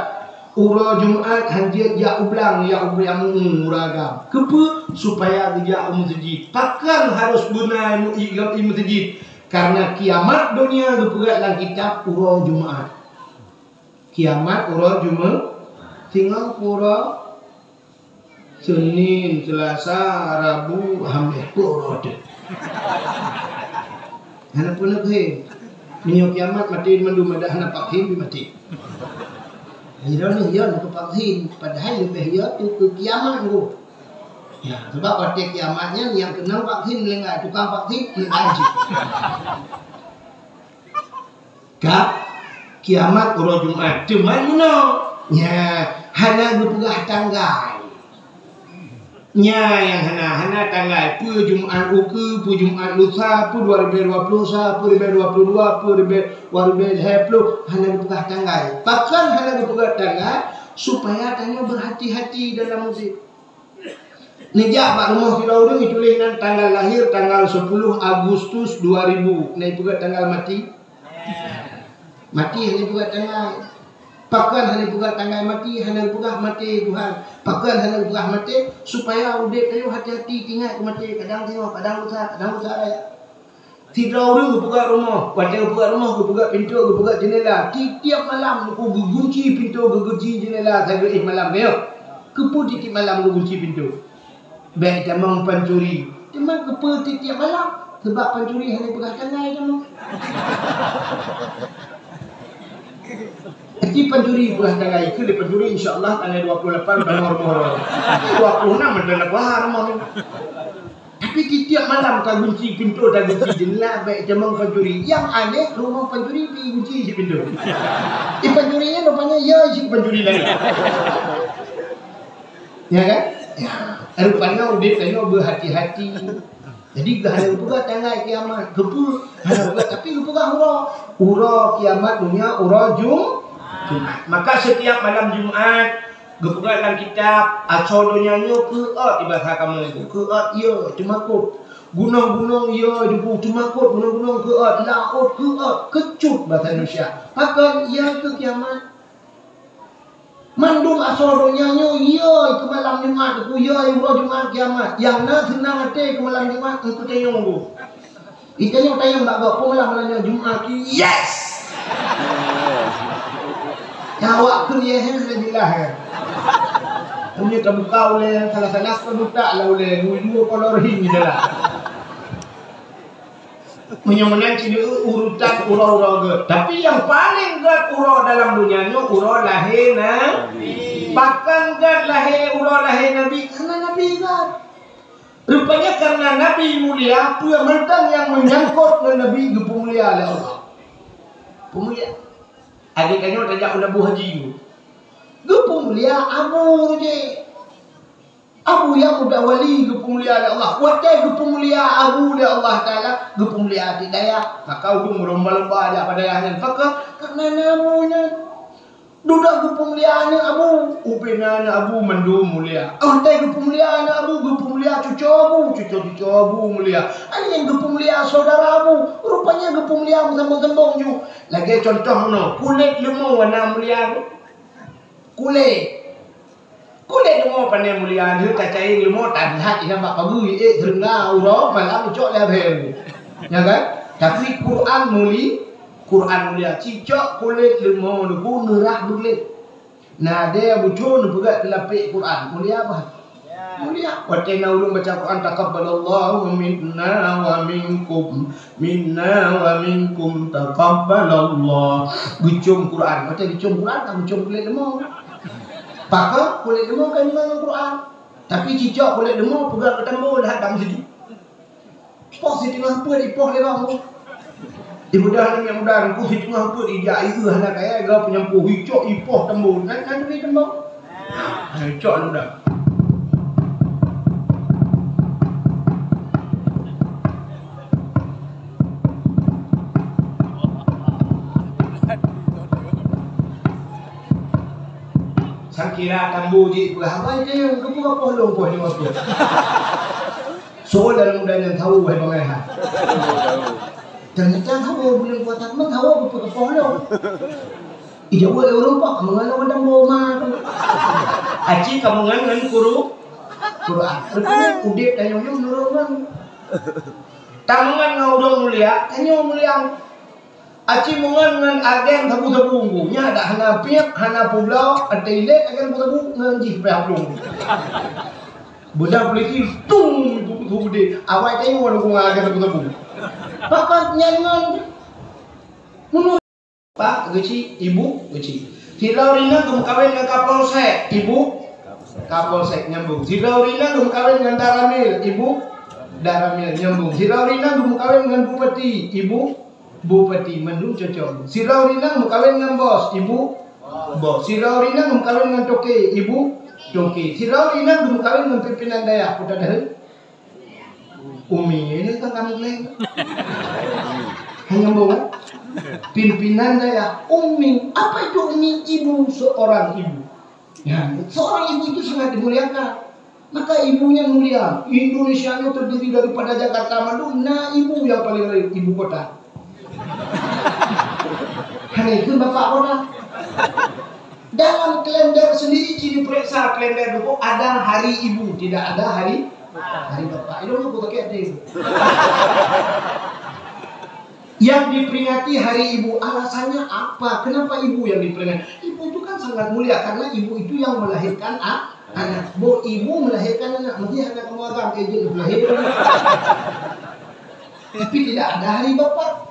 Uroe Jumat hanjeuet jak u blang, jak u blang ureueng agam. Keupeue? Supaya geujak u meuseujid. Pakon harôh beuna i, i, i meuseujid? Karena kiamat dunia geupeugah lam kitab uroe Jumaat. Kiamat uroe Jumaat, singoh uroe Senin, Selasa, Rabu, Hamis, peue uroe teuh. Hana peue neukhém. Meunyoe kiamat maté mandum, adak hana vaksin pih maté. Sidroe nyoe yo neukeu vaksin, padahai leubeh yo keu kiamat nyoe. Ya, sebab watée kiamat nyan nyang keunong vaksin meuninggai, tukang vaksin meuninggai cit. Ka kiamat uroe Jumaat, teuma meunoe. Nya, hana geupeugah tanggai. Nya nyang hana, hana tanggai. Peue Jumaat ukeue, peue Jumaat lusa, peue dua ribèe dua ploh sa, peue ribèe dua ploh dua, peue ribèe, dua ribèe lhèe ploh, hana geupeugah tanggai. Pakon hana geupeugah tanggai? Supaya tanyoe berhati-hati dalam udép. Neujak bak rumoh sidroe ureueng, ituléh nan tanggal lahir tanggal sepuluh Agustus dua ribu. Na ipeugah tanggal maté? Maté hana ipeugah tanggai. Pakon hana ipeugah tanggai maté? Hana ipeugah maté Tuhan. Pakon hana ipeugah maté? Supaya udép tanyoe hati-hati teuingat keu maté. Kadang singoh, kadang lusa, kadang lusa raya. Sidroe ureueng geupeugah rumoh, watèe geupeugah rumoh, geupeugah pintoe, geupeugah jeundela. Tiep-tiep malam geugunci pintoe, geugunci jeundela sabe éh malam nyoe. Keupeue tiep-tiep malam geugunci pintoe? Bèk tamong pancuri. Teuma keupeue tiep-tiep malam? Sabab pancuri hana peugah tanggai tamong. Jadi pancuri peugah tanggai, keu lé pancuri, insya Allah tanggai dua puluh lapan tamong rumoh. Dua puluh enam ada nak peugah rumoh. Tapi tiep-tiep malam tagunci pintoe, tagunci jeundela, bèk tamong pancuri. Nyang aneh, rumoh pancuri pih gunci cit pintoe. Di pancuri nyan rupanya ya cit pancuri laén. Ya kan? Ya. Rupanya udép tanyoe berhati-hati. Jadi, hana geupeugah tanggai kiamat. Keupeue? Hana geupeugah, tapi geupeugah uroe. Uroe kiamat dunia, uroe Jum-, Jumat. Maka setiap malam Jumat, geupeugah lam kitab, asoe donya nyoe keuôt, di bahasa kamoe nyoe keuôt, ya, teumakot. Gunong-gunong, ya, debu teumakot, gunong-gunong keuôt, laôt keuôt, kecut bahasa Indonesia. Pakon, ya, keu kiamat. Mandum asoe donya nyoe, ya, keu malam Jumat, keu ya, uroe Jumat kiamat. Nyang na seunang até keu malam Jumat, keu tanyong tu. Itanyong-tanyong bak gob, peue malam, malam nyoe Jumat, yes! Nyan awak kheun yes nyan hana jeulaih, kan? Meunyoe tabuka ulèe salah-salah, tabuka lah ulèe, dua-dua kolor hing di dalam. Meunyoe meunan cit urutan uroe-uroe gèt. Tapi nyang paleng gèt uroe dalam donya nyoe uroe lahé Nabi. Pakon gèt lahé, uroe lahé Nabi? Karena Nabi gèt. Rupanya karena Nabi mulia, peue mantong nyang meunyangkot ngon Nabi geupeumulia lé Allah. Peumulia. Akhé tanyoe tajak u laboh haji. Geupeumulia Abu Rujek. Abu nyang muda wali geupeumulia lé Allah. Watèe geupeumulia Abu lé Allah Taala, geupeumulia até dayah. Maka ureueng meulomba-lomba jak bak dayah nyan. Pakon? Karena na Abu nyan. Dudoe geupeumulia aneuk Abu, ubena aneuk Abu mandum mulia. Watèe geupeumulia aneuk Abu, geupeumulia cucoe Abu, cucoe-cucoe Abu mulia. Nyan geupeumulia syedara Abu, rupanya geupeumulia meusambong-sambong ju. Lagèe cuntoh meunoe, kulét leumô na mulia tu. Kulét. Kulét leumô pane mulia, lheueh tacayeng leumô, tahat inan bak pageue, ék, teurengga, uroe, malam, icok lé abéh. Ya kan? Tapi Quran muli-, Quran mulia. Cicok kulét leumô neubu neurah beugleh. Nadèe bucon neupeugah teulapék Quran. Mulia bah. Mulia. Watèe na ureueng baca Quran, "Taqabbalallahu minna wa minkum, minna wa minkum, taqabbalallah." Geucom Quran. Watèe geucom Quran, ka geucom kulét leumô. Pakon? Kulét leumô ka deungon Quran. Tapi cicok kulét leumô peugah keu tambô, lheueh dam siji. Poh siteungoh peuet ipoh lé bang. Ibudah aneuk muda nyan, poh siteungoh peuet ijak, ieu hana kaya, ga peunyampôh, icok ipoh tambô. Nan, nan teubi tambô. Ha, icok aneuk muda. Sangkira tambô jih peugah, "Abang, keu peue poh lôn poh nyoe peuet?" Soe lam muda nyan thawo, wahai bangai hai. Ternyata thawo, buleuen puasa teuma thawo, keu peue poh lôn. Ijaweueb lé ureueng paih, kameungan ngon dambô ma tu. Aci kameungan ngon kuru-, Quran. Rupanya udép tanyoe nyoe meunurot ureueng. Tameungon ngon ureueng mulia, tanyoe mulia. Aci meungon ngon agen sabu-sabu, nyan dak hana piep, hana peubloe, até ilée agen sabu-sabu ngon jih payah plueng. Beudang polisi, tung, sabu-sabu deh. Awai tanyoe ngon agen sabu-sabu. Pakon nyan ngon Pak geuchik, ibu geuchik. Sidroe ureueng inong geumeukawen ngon kapolsek, ibu kapolsek nyambong. Sidroe ureueng inong geumeukawen ngon daramil, ibu daramil nyambong. Sidroe ureueng inong geumeukawen ngon bupati, ibu bupati, mandum cocok. Sidroe ureueng inong meukawen ngon bos, ibu bos. Sidroe ureueng inong meukawen ngon toke, ibu toke. Sidroe ureueng inong geumeukawen ngon pimpinan dayah, peue teuh? Umi, ini kan kamu klaim. Hanya bawa pimpinan dayah, umi. Apa itu umi? Ibu, seorang ibu. Ya, seorang ibu itu sangat dimuliakan. Maka ibunya mulia. Indonesia ini terdiri daripada Jakarta mandum, nah ibu yang paling lain, ibu kota. Hana itu bapak kota. Dalam kalender sendiri ciri pereksa kalender dulu ada hari ibu, tidak ada hari hari bapak. Itu aku pakai ada ibu. Yang diperingati hari ibu, alasannya apa? Kenapa ibu yang diperingati? Ibu itu kan sangat mulia karena ibu itu yang melahirkan a- anak. Bo ibu melahirkan anak, mesti anak kamu agam, eh, dia melahirkan. Tapi tidak ada hari bapak.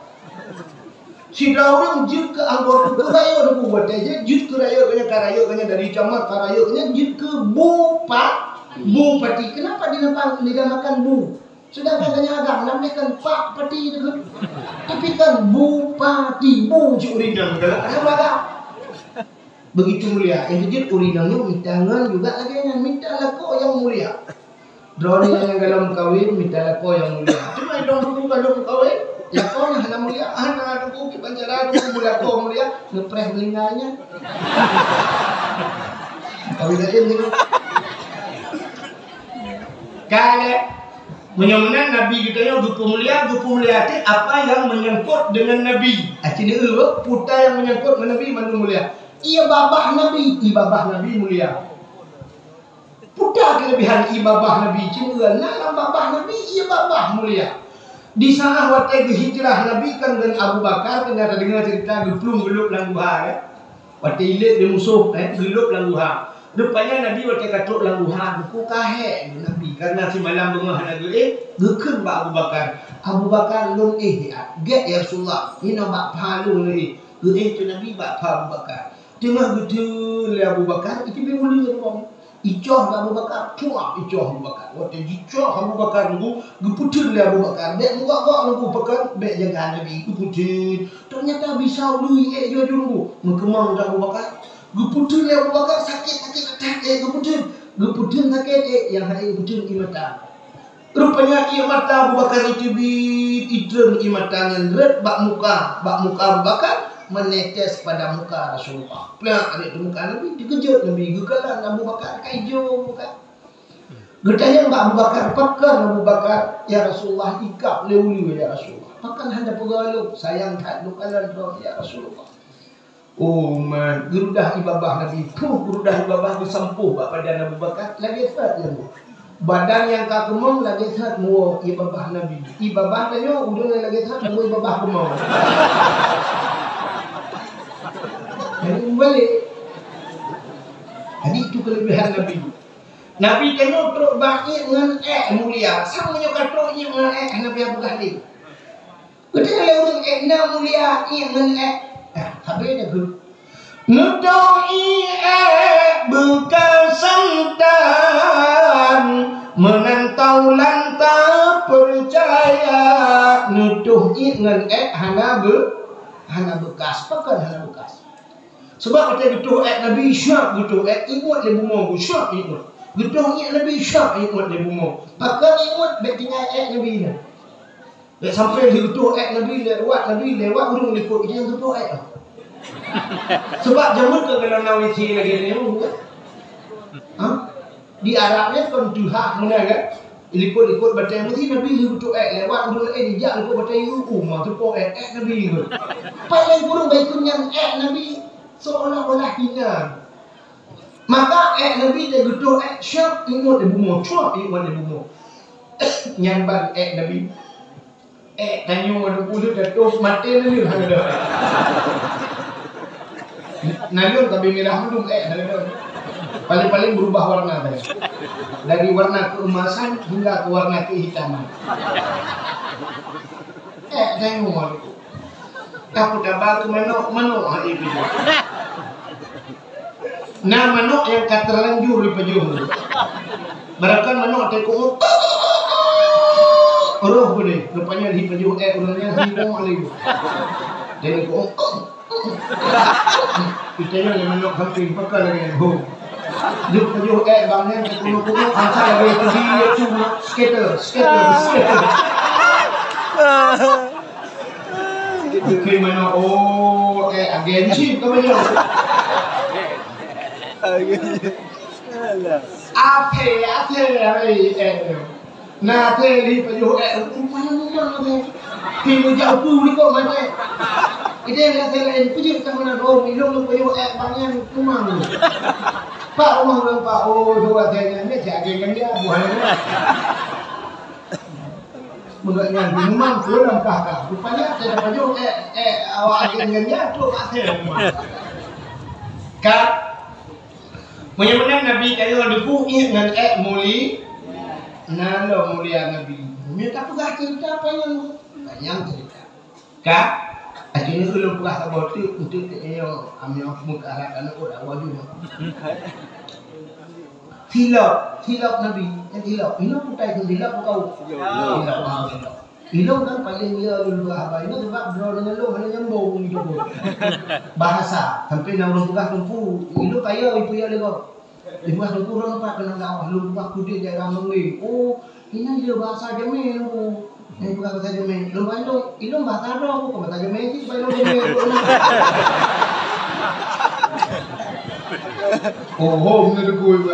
Sidroe ureueng jeuet keu anggota keu rayeuk, watèe jeuet keu rayeuk nyan, ka rayeuk nyan dari camat, ka rayeuk nyan jeuet keu bupa-, bupati. Kenapa dinamakan, dinamakan bu? Sedangkan gobnyan agam, namakan pak pati tu kan. Tapi kan bupati, bu cit ureueng nyan galak. Kenapa agam? Begitu mulia. Nyang keujeuet ureueng inong nyoe mita ngon juga lagèe nyan, mita lakoe nyang mulia. Droeneuh nyang galom kawin mita lakoe nyang mulia. Cuma idong dulu galom kawin, lakoe nyang hana mulia, hana dulu kiban cara dulu beulakoe mulia, neupreh meulinggai nyan. Kawin laén dulu. Ka lheueh. Meunyoe meunan Nabi geutanyoe geupeumulia, geupeumulia teuh apa nyang menyangkut deungon Nabi. Aci neu, peue nyang menyangkut ngon Nabi mandum mulia. Ié babah Nabi, ié babah Nabi mulia. Peue keulebihan ié babah Nabi? Cuma na lam babah Nabi ié babah mulia. Di saat watèe geuhijrah Nabi kan ngon Abu Bakar, keuneuk tadeungoe ceurita geuplueng geulop lam guha, kan? Watèe ilét lé musoh, eh, geulop lam guha. Rupanya Nabi watèe ka trok lam guha, buku ka hék Nabi. Karena simalam beungoh hana geuéh, geukheun bak Abu Bakar, "Abu Bakar, lôn éh, gét ya Rasulullah, inoe bak pha lôn lôn éh." Geuéh teuh Nabi bak pha Abu Bakar. Teungoh geutheun lé Abu Bakar, iteubiet uleue lubong. Icoh lé Abu Bakar, cuak icoh Abu Bakar. Watèe jicoh Abu Bakar nunggu, geupeutheun lé Abu Bakar. Bèk meugok-gok nunggu pakon, bèk jaga Nabi, geupeutheun. Ternyata bisa uleue ék jih nunggu. Meukeumong lé Abu Bakar. Geupeutheun lé Abu Bakar, sakét-sakét that ék geupeutheun. Geupeutheun sakét ék, nyang hana geupeutheun ié mata. Rupanya ié mata Abu Bakar iteubiet, itreun ié mata nyan rhët bak muka, bak muka Abu Bakar, menetes pada muka Rasulullah. Plak, aneuk teuh muka Nabi, teukeujot Nabi, geukalon Abu Bakar ka ijo muka. Geutanyong bak Abu Bakar, "Pakon Abu Bakar, ya Rasulullah, ikab lé uleue, ya Rasulullah? Pakon hana peugah lôn, sayang that lôn kalon droe, ya Rasulullah." Oh man, geurudah ié babah Nabi. Peuet geurudah ié babah geusampôh bak padan Abu Bakar, lagèe that nyang. Badan nyang ka keumong lagèe that muwoe ié babah Nabi. Ié babah tanyoe ureueng nyang lagèe that muwoe ié babah keumong. Jadi meubalek. Jadi itu keulebihan Nabi. Nabi tanyoe trok bak ié ngon ék mulia. Sang meunyoe ka trok ié ngon ék, hana payah peugah lé. Geutanyoe lé ureueng ék na mulia ié ngon ék. Nah, habéh dah geuh. Neutoh ié ék beukasan tan, meunan taulan tapeucaya. Neutoh ié ngon ék hana beu-, hana beukas. Pakon hana beukas? Sabab watèe geutoh ék Nabi, syab geutoh ék, ingat lé bumoe, syab ingat. Geutoh ié Nabi, syab ingat lé bumoe. Pakon ingat, bèk tinggai ék Nabi nyan. Lé sampai lheueh geutoh ék Nabi, lewat Nabi, lewat ureueng likot, itu nyang geutoh ék. Sebab jameun ka galak na W C lagèe nyoe, kan? Ha? Di Arab nyan kon tuha meunan, kan? Likot-likot batèe meusi Nabi lheueh geutoh ék, lewat ureueng laén jak likot batèe, "Yu, uma teupoh ék, ék Nabi." Paléng kureueng baikun nyan ék Nabi seolah-olah hina. Maka ék Nabi lé geutoh ék, syab ingat lé bumoe, syab ingat lé bumoe. Nyan ban ék Nabi. Eh, tanyoe ada puluh jatuh mati na lheueh hana dong. Na lheueh ka beumirah mandum, eh, hana dong. Paling-paling berubah warna saja. Dari warna keemasan hingga ke warna kehitaman. Eh, tanyoe ada. Takot aba keu manok, manok ha ié pajôh. Na manok nyang ka terlanjur ipajoh. Barangkan manok teuka roh beudeh, rupanya di pajoh ék ureueng nyan hinoe lé. Jadi ko, kita nyan lé manok samping, pakon lagèe nyan. Ho. Jeuet pajoh ék bang nyan teukuno-kuno, asai lagèe tu dia tu, skater, skater, skater. Bukon manok, oh, eh, agen cit kau banyak. Agen cit. Alah. Até, até, hai, eh. Na até li pajoh, eh, rupanya memang até. Ti meujak upu ni kok mate. Ide lah até lain, peujeuet ka mana dong, ilong lu pajoh, eh, bang nyan memang. Pak rumah orang pak, oh, dua até nyan, ni cak agen kan dia, buah ni. Meunurot nyan, minuman tu lam kah-kah. Rupanya, saya dapat jawab, eh, eh, awak agen nyan, ya, tu kat saya rumah. Ka, meunyoe meunan Nabi tanyoe leubeh ingat ngon ék muli, na lom mulia Nabi. Meunyoe tapeugah cerita apa yang panjang cerita. Ka, akhirnya ulôn peugah saboh teuk, untuk tanyoe, amyoe meukarat aneuk udah wajib. Silop, silop Nabi, kan silop. Inoe kutai pun silop kau. Silop, ah, silop. Ilong kan paling dia ulôn peugah haba. Inoe sebab droe deungon lôn hana nyambung gitu pun. Bahasa, sampai na ulôn peugah teungku. Ilong kaya ibu ya lego. Ibu teungku urang tempat kena dakwah. Lôn peugah kudin daerah Mengeng. Oh, ini dia bahasa Jamé teungku. Ini peugah bahasa Jamé. Lôn peugah ilong, ilong bahasa droe, bukan bahasa Jamé. Cik, ilong Jamé. Oh, oh, bener teungku.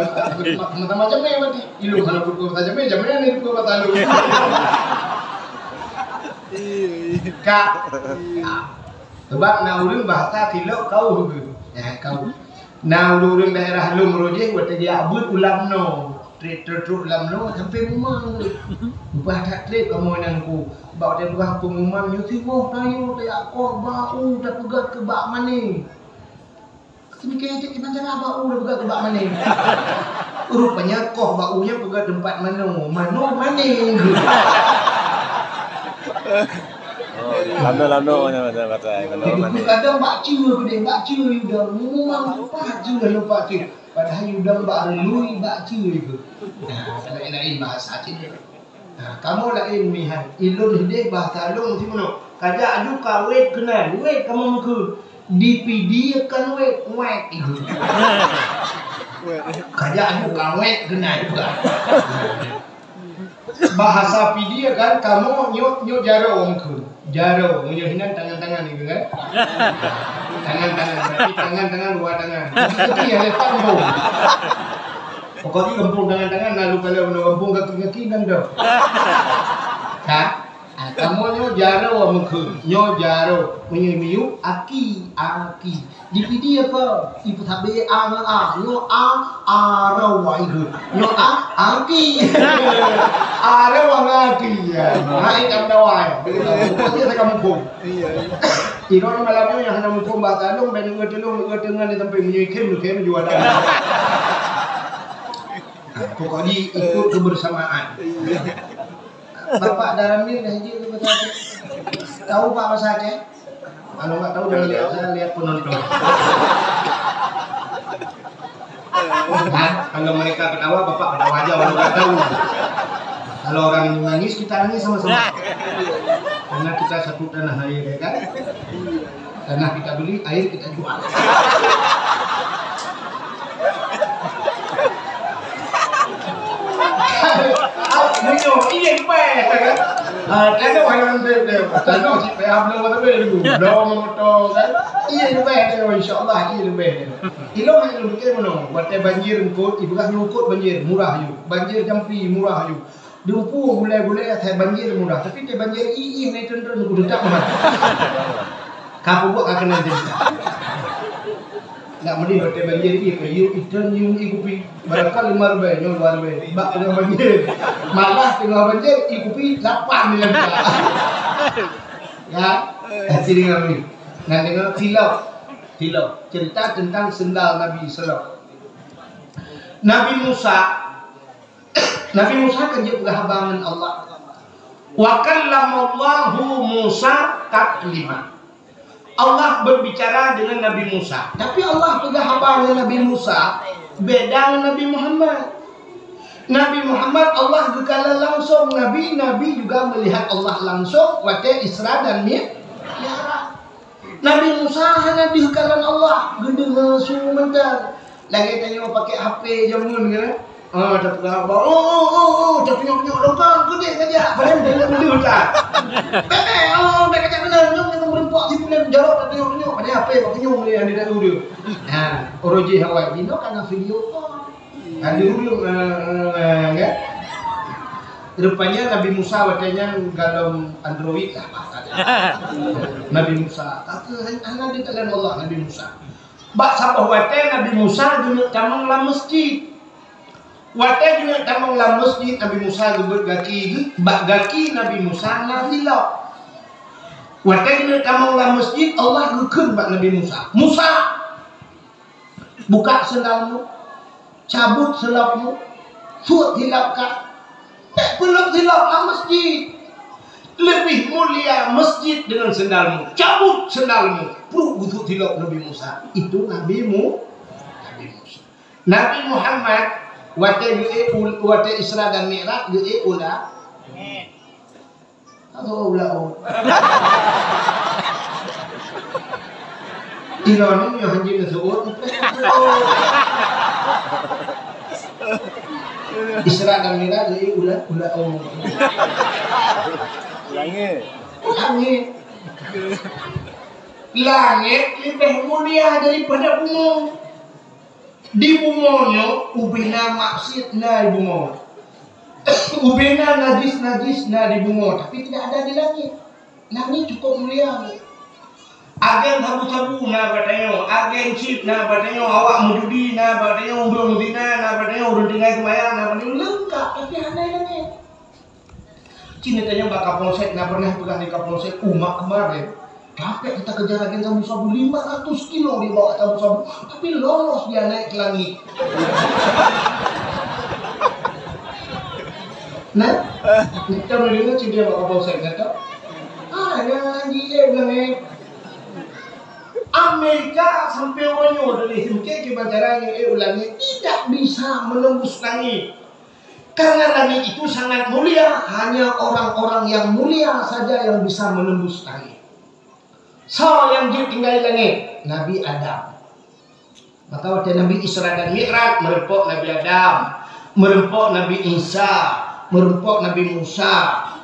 Macam-macam Jamé berarti. Ilong kalau buku bahasa Jamé, Jamé ni buku bahasa lu. Iya, iya. Kak. Sebab na ureueng bahasa silop kau ke? Ya, kau. Na ureueng daerah lôn Meurojeh, watèe dia buet ulam no. Trek trek trek ulam no sampai rumah. Ubah tak trek kamu nangku. Bak watèe buah pengumuman nyoe simoh kayu, tayak koh bak u, tapeugah keu bak mané. Seumiké cit iman cara bak u dah peugah keu bak mané. Rupanya koh bak u nyan peugah teumpat mano. Mano mané. Lano-lano macam-macam kata. Mano mané. Kadang bak ceue keudeh, bak ceue yu dang. Memang lupa ceue, lupa ceue. Padahai yu dang bak reului, bak ceue itu. Nah, lain-lain bahasa cit. Nah, kamoe laén meuhan. Ilôn hideh bahasa lôn sinoe. Kajak aju ka wet keunan. Wet kamoe meukeue. Di Pidie kan wet, wet itu. Kajak aju ka wet keunan. Bahasa Pidie kan kamoe nyok, nyok jaroe meukeue. Jaroe, meunyoe hinan tangan-tangan itu kan. Tangan-tangan, berarti tangan-tangan dua tangan. Tapi ada tambung. Pokoknya gampông tangan-tangan, lalu kalau gampông kaki-kaki nan dah. Ha? Ah, kamoe nyoe jaroe meukeue, nyoe jaroe. Meunyoe miyueb, aki, aki. Di Pidie apa? Ipeusabe a ngon a. Nyoe a, aroe itu. Nyoe a, aki. Aroe ngon aki, ya. Hai, kamoe dawai. Pokoknya saya kamoe pun. Iya, iya. Iroe malam nyoe nyang hana muphom bahasa lôn, ban ngeue teulông, ngeue teungan di sampéng, meunyoe ikheun, ikheun juara. Pokoknya ikut kebersamaan. Bapak Daramil dah hijau ke bahasa Aceh? Tahu Pak bahasa Aceh? Kalau nggak tahu, jangan lihat saya, lihat penonton. Kan? Kalau mereka ketawa, Bapak ketawa aja, orang nggak tahu. Kalau orang nangis, kita nangis sama-sama. Karena kita satu tanah air, ya kan? Tanah kita beli, air kita jual. Meunyoe, iya, dibayar, ya kan? Ah, ada orang tu, dia, tanoh cit payah bloe motor dulu. Bloe motor, kan? Iya, dibayar, insya Allah, iya, dibayar. Ilôn hana lôn pikir meunoe, watèe banjir eungkôt, ipeugah lôn eungkôt banjir, murah ju. Banjir jampi, murah ju. Dumpeue gulai-gulai asai banjir murah, tapi watèe banjir ié, ié meunan treun-treun, teutap murah. Ka peubuet ka keunan jadi. Nak meunan watèe banjir ié, ié, ié treun ié kupi. Barangkali lima ribèe, nyoe dua ribèe. Bak teungoh banjir. Malah teungoh banjir, ié kupi lapan di lantang. Ya, eh, sini kami. Nah, dengar tilok. Tilok. Cerita tentang sendal Nabi sallallahu alaihi wasallam. Nabi Musa, Nabi Musa kan jeuet peugah haba ngon Allah. Wa kallamallahu Musa taklima. Allah berbicara dengan Nabi Musa. Tapi Allah peugah haba ngon Nabi Musa beda ngon Nabi Muhammad. Nabi Muhammad Allah geukalon langsung, Nabi, Nabi juga melihat Allah langsung watée Isra dan Mi-, Mi'raj. Nabi Musa hana deuh kalon Allah, geudeungoe su mantong. Lagée tanyoe pakai H P jameun nyoe. Ah, tapeugah, "Oh, oh, oh, oh," tatunyok-tunyok longkang, keudeh saja. Padahal dia nak meudeungoe tak. Bèk, bèk, oh, bèk kacak keunan, nyoe nyang meureumpok si pulan jarot tatunyok-tunyok, padahal H P bak kunyong lé nyang di dalam dia. Ha, uroe jih awai, jinoe kana video call. Ada ureueng, eh, eh, kan? Rupanya Nabi Musa watée nyan galom Android lah. Nabi Musa, kata hana dikalon Allah Nabi Musa. Bak saboh watée Nabi Musa geuneuk tamong lam masjid. Watée geuneuk tamong lam masjid, Nabi Musa geubeuet gaki geuh, bak gaki Nabi Musa na silop. Watée geuneuk tamong lam masjid, Allah geukheun bak Nabi Musa, "Musa!" Buka sendalmu, cabut silopmu, suet silop ka. Bèk peulop silop lam masjid. Lebih mulia masjid dengan sendalmu. Cabut sendalmu. Pruet geusuet silop Nabi Musa. Itu Nabi Mu-, Nabi Musa. Nabi Muhammad, watée geuék u-, watée Isra dan Mi'raj, geuék u la-, Ka seuôt u laôt. Ilôn nyoe hanjeuet neuseuôt. Isra dan Mi'raj lé u la-, u laôt. Langét. Langét. Langét leubeh mulia daripada bumoe. Di bumoe nyoe ubena maksiat na di bumoe. Ubena najis-najis na di bumoe, tapi tidak ada di langit. Langit cukup mulia. Agen sabu-sabu na bak tanyoe, agen chip na bak tanyoe, awak meujudi na bak tanyoe, ureueng zina na bak tanyoe, ureueng tinggai seumayang na bak tanyoe, leungkap, tapi hana di langit. Cit neutanyong bak Kapolsek, na pernah peugah lé Kapolsek, umat kemarin, capek kita kejar agen sabu-sabu, lima ratus kilo dibawa sabu-sabu, tapi lolos dia naik ke langit. Nah, kita mendengar cit dia bak Kapolsek, kata, "Ah, yang lagi, eh, bilang, eh." Amerika sampai uroe nyoe dari singkek kiban cara nyoe, eh, u langit tidak bisa menembus langit. Karena langit itu sangat mulia, hanya orang-orang yang mulia saja yang bisa menembus langit. Soe nyang jeuet tinggai langit? Nabi Adam. Maka watée Nabi Isra dan Mi'raj, meureumpok Nabi Adam, meureumpok Nabi Isa, meureumpok Nabi Musa,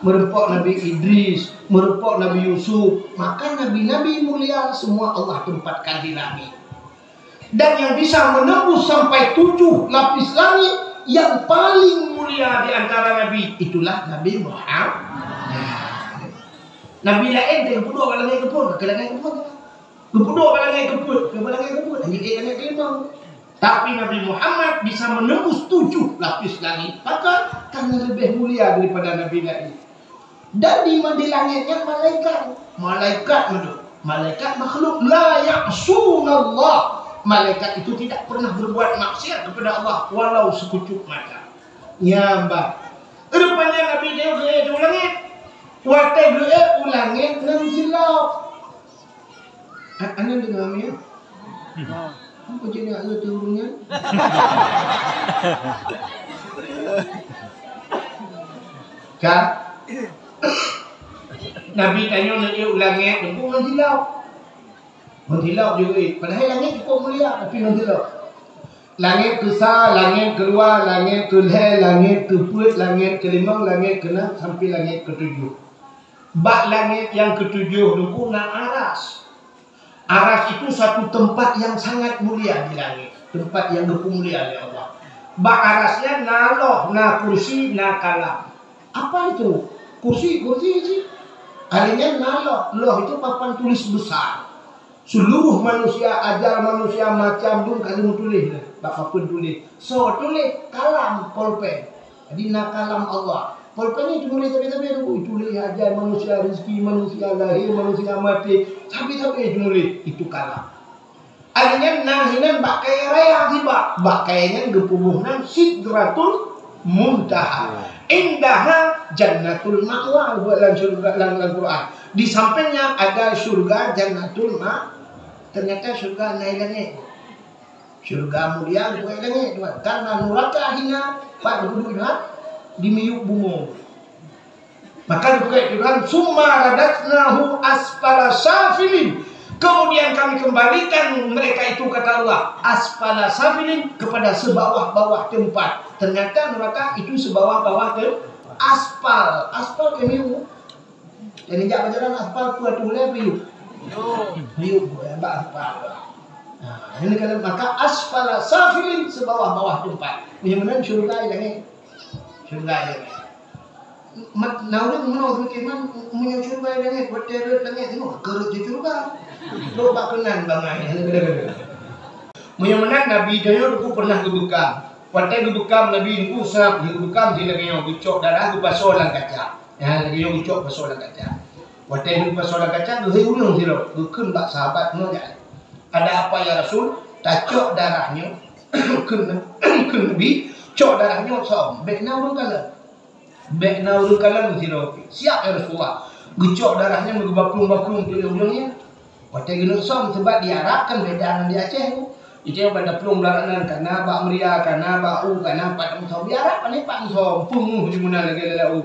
meureumpok Nabi Idris, meureumpok Nabi Yusuf. Maka nabi-nabi mulia semua Allah tempatkan di langit. Dan yang bisa menembus sampai tujuh lapis langit, yang paling mulia di antara nabi, itulah Nabi Muhammad. Nabi laén teuh geupeudong bak langét keupeuet, ka langét keupeuet. Geupeudong bak langét keupeuet, ka bak langét keupeuet, langét keulima. Tapi Nabi Muhammad bisa menembus tujuh lapis langit. Pakon? Karena lebih mulia daripada nabi laén. Dan di, di langét nyan malaikat. Malaikat meudeh. Malaikat makhluk. La ya'sunallah. Malaikat itu tidak pernah berbuat maksiat kepada Allah walau sekucup mata. Nyan bah. Rupanya Nabi Daud geuék u langét. Watée geuék u langét ngon silop. A-, aneuk deungoe, Mi, ya? Apa jadi aneuk teu ureueng nyan? Kan? Nabi tanyoe neuk ék u langét, teungku ngon silop. Ngon silop juga ék. Padahai langét cukup mulia, tapi ngon silop. Langét keusa, langét keudua, langét keulhée, langét keupeuet, langét keulimong, langét keunam, sampai langét keutujoh. Bak langét nyang keutujoh teungku na aras. Aras itu satu tempat yang sangat mulia di langét, tempat yang geupeumulia lé Allah. Bak aras nyan na loh, na kursi, na kalam. Apa itu? Kursi, kursi sih. Hari nyan na loh. Loh itu papan tulis besar. Seluruh manusia, ajar manusia macam dum ka lheueh meutuléh bak papan tuléh. Soe tuléh? Kalam, polpen. Jadi na kalam Allah. Pol-pol nyan teumuléh sabe-sabe tu, teumuléh ajal manusia, rezeki manusia, lahé manusia, maté, sabe-sabe teumuléh, itu kalam. Akhirnya na hinan bak kayèe raya sibak, bak kayèe nyan geupeubuh nan Sidratul Muntaha. Indaha Jannatul Ma'wa, buat lam syurga, lam, lam Quran. Di sampingnya ada syurga Jannatul Ma-, ternyata syurga na i langèt. Syurga mulia buet langèt, tuan. Karena nuraka hina, pat geuduek, tuan, di miyueb bumoe. Maka dipeugah Tuhan, "Summa radadnahu asfala safilin." Kemudian kami kembalikan mereka itu, kata Allah, asfala safilin, kepada sebawah-bawah tempat. Ternyata neraka itu sebawah-bawah ke aspal. Aspal ke miyueb. Dan injak bak jalan aspal peue tuléh miyueb. Miyueb, ya, bak aspal. Nah, ini kan maka asfala safilin, sebawah-bawah tempat. Meunyoe meunan syurga i langèt. Syurga i langèt. Mat-, na ureueng meunoe geukheun, meunyoe syurga i langèt, watèe rhot langèt nyoe, keu rhot di syurga. Trok bak keunan bangai. Meunyoe meunan Nabi tanyoe teungku pernah geubeukam. Watèe geubeukam Nabi teungku sab, geubeukam di lagèe nyoe, geucok darah geupasoe lam kaca. Ya, lagèe nyoe geucok pasoe lam kaca. Watèe geupasoe lam kaca, geuhôi ureueng sidroe, geukheun bak sahabat nyoe, "Ada apa ya Rasul?" "Tacok darah nyoe," kheun, kheun Nabi, "cok darah nyoe sôm, bèk na ureueng kalon." Bèk na ureueng kalon sidroe pih. "Siap, ya Rasulullah." Geucok darah nyan, geuba plueng-ba plueng keu ureueng nyan. Watèe geuneuk sôm, seubab di Arab kan beda ngon di Aceh tu. Di Aceh banda plueng darah nyan, kana bak meuria, kana bak u, kana pat meusom. Di Arab kan pat meusom, peungeuh di meunan lagèe lalak u.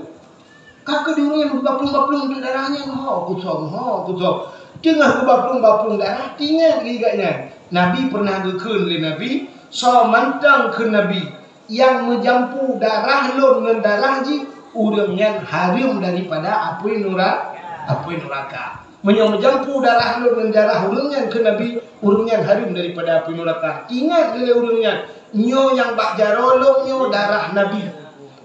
Ka keu di ureueng nyan geuba plueng-ba plueng teuk darah nyan, ho kusôm, ho kusôm. Teungoh geuba plueng-ba plueng darah, teuingat lé gobnyan. Nabi pernah geukheun lé Nabi, soe mantong kheun Nabi, "Nyang meujampu darah lôn ngon darah jih, ureueng nyan hareuem daripada apui nura-, apui nuraka." Meunyoe meujampu darah lôn ngon darah ureueng nyan, kheun Nabi, ureueng nyan hareuem daripada apui nuraka. Ingat lé ureueng nyan, nyoe nyang bak jaroe lôn nyoe darah Nabi.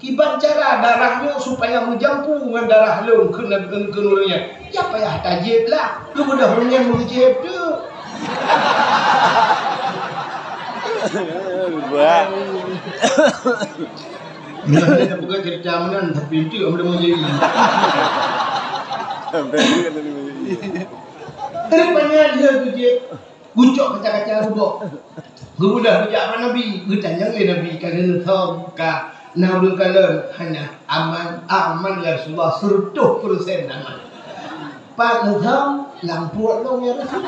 Kiban cara darah nyoe supaya meujampu ngon darah lôn, kheun Nabi, kheun ureueng nyan. Ya payah tajieb lah, keubeudôh ureueng nyan meujieb tu. Bah. Nyoe hana tapeugah cerita meunan, tapi enteuk meunyoe jadi. Sampai dia kata dia. Rupanya dia tu je. Gucok kaca-kaca rubok. Geubeudôh geujak bak Nabi, geutanyong lé Nabi, "Ka neusom ka na ureueng kalon?" "Hana, aman." "Aman, ya Rasulullah, seureutôh peureusén aman." "Pat neusom?" "Lam pruet lôn, ya Rasul."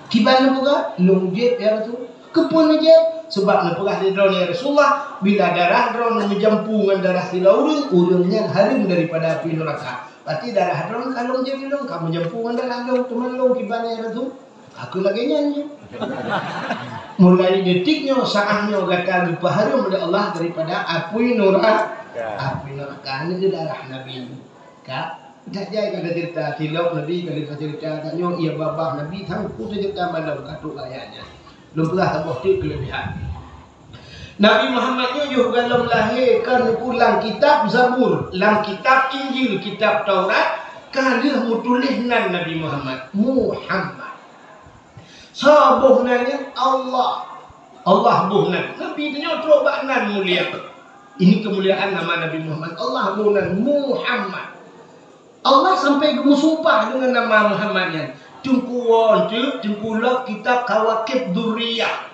"Kiban neupeugah?" "Lôn jieb, ya Rasul." "Keupeue neujieb?" "Seubab neupeugah lé droeneuh, ya Rasulullah, bila darah droeneuh meujampu ngon darah sidroe ureueng, ureueng nyan hareuem daripada apui nuraka. Berarti darah droeneuh ka lôn jieb lé lôn, ka meujampu ngon darah lôn, teuma lôn kiban, ya Rasul." Aku lagèe nyan je. Mulai detik nyoe, saat nyoe gata geupeuhareuem lé Allah daripada apui nura-, apui nuraka. Nyoe darah Nabi. Ka, dak jai ka cerita, tilok Nabi ka cerita, tanyoe iya babah Nabi, sangku cerita malam ka trok ayat nyan. Lôn peugah saboh teuk keulebihan. Nabi Muhammad nyoe yoh gohlom lahé kon lam kitab Zabur, lam kitab Injil, kitab Taurat, ka lheueh meutuléh nan Nabi Muhammad, Muhammad. Soe boh nan nyan? Allah. Allah boh nan. Nabi tanyoe trok bak nan mulia. Ini kemuliaan nama Nabi Muhammad. Allah boh nan Muhammad. Allah sampai geumeusumpah deungon nama Muhammad nyan. Teungku woe teuk, teungku lok kitab Kawakib Durriyah.